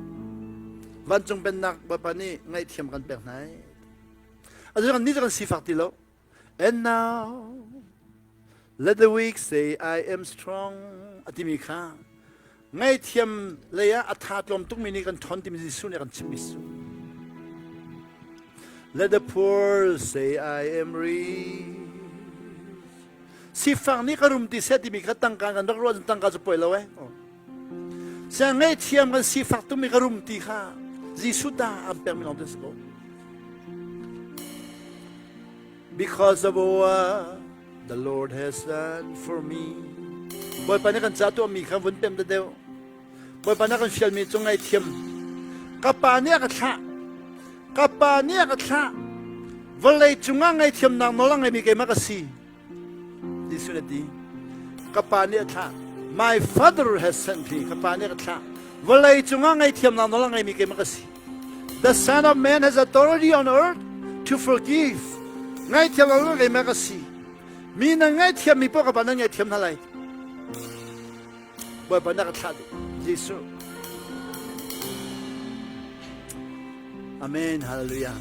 Vancung pennak Bawipa nih ngaihthiam kan pek hna ai. Atu kan ni cu kan sifak ti lo. And now let the weak say I am strong a timi kha ngaihthiam lei ah a tha tlawm tukmi nih kan ṭhawn timi Jesuh nih a kan chimmi su. Let the poor say I am rich. Sifak nih ka rum ti seh timi kha tangka kan rak ruah cun tangka cu poi lo eh. Siang ngaihthiam kan sifak tumi ka rum ti kha Jesuh ta an pekmi lawng te si ko. Because of what the Lord has done for me. Bawipa nih kan ca tuahmi kha vun pem deuh. Bawipa nih kan fialmi cu ngaihthiam. Ka pa nih a ka thlah. Ka pa nih a ka thlah. Vawlei cungah ngaihthiamnak nawl a ngeimi keimah ka si. Jesuh nih a ti. Ka pa nih a thlah. My father has sent me. Ka pa nih a ka thlah. Vawlei cungah ngaihthiamnak nawl a ngeimi keimah ka si. The Son of Man has authority on earth to forgive. Ngaihthiamnak nawl a ngeimi ka si. Mi nan ngaihthiammi paoh ka pa nan ngaihthiam hna lai. Bawipa na ka thlah dih. Jesuh. Amen. Hallelujah.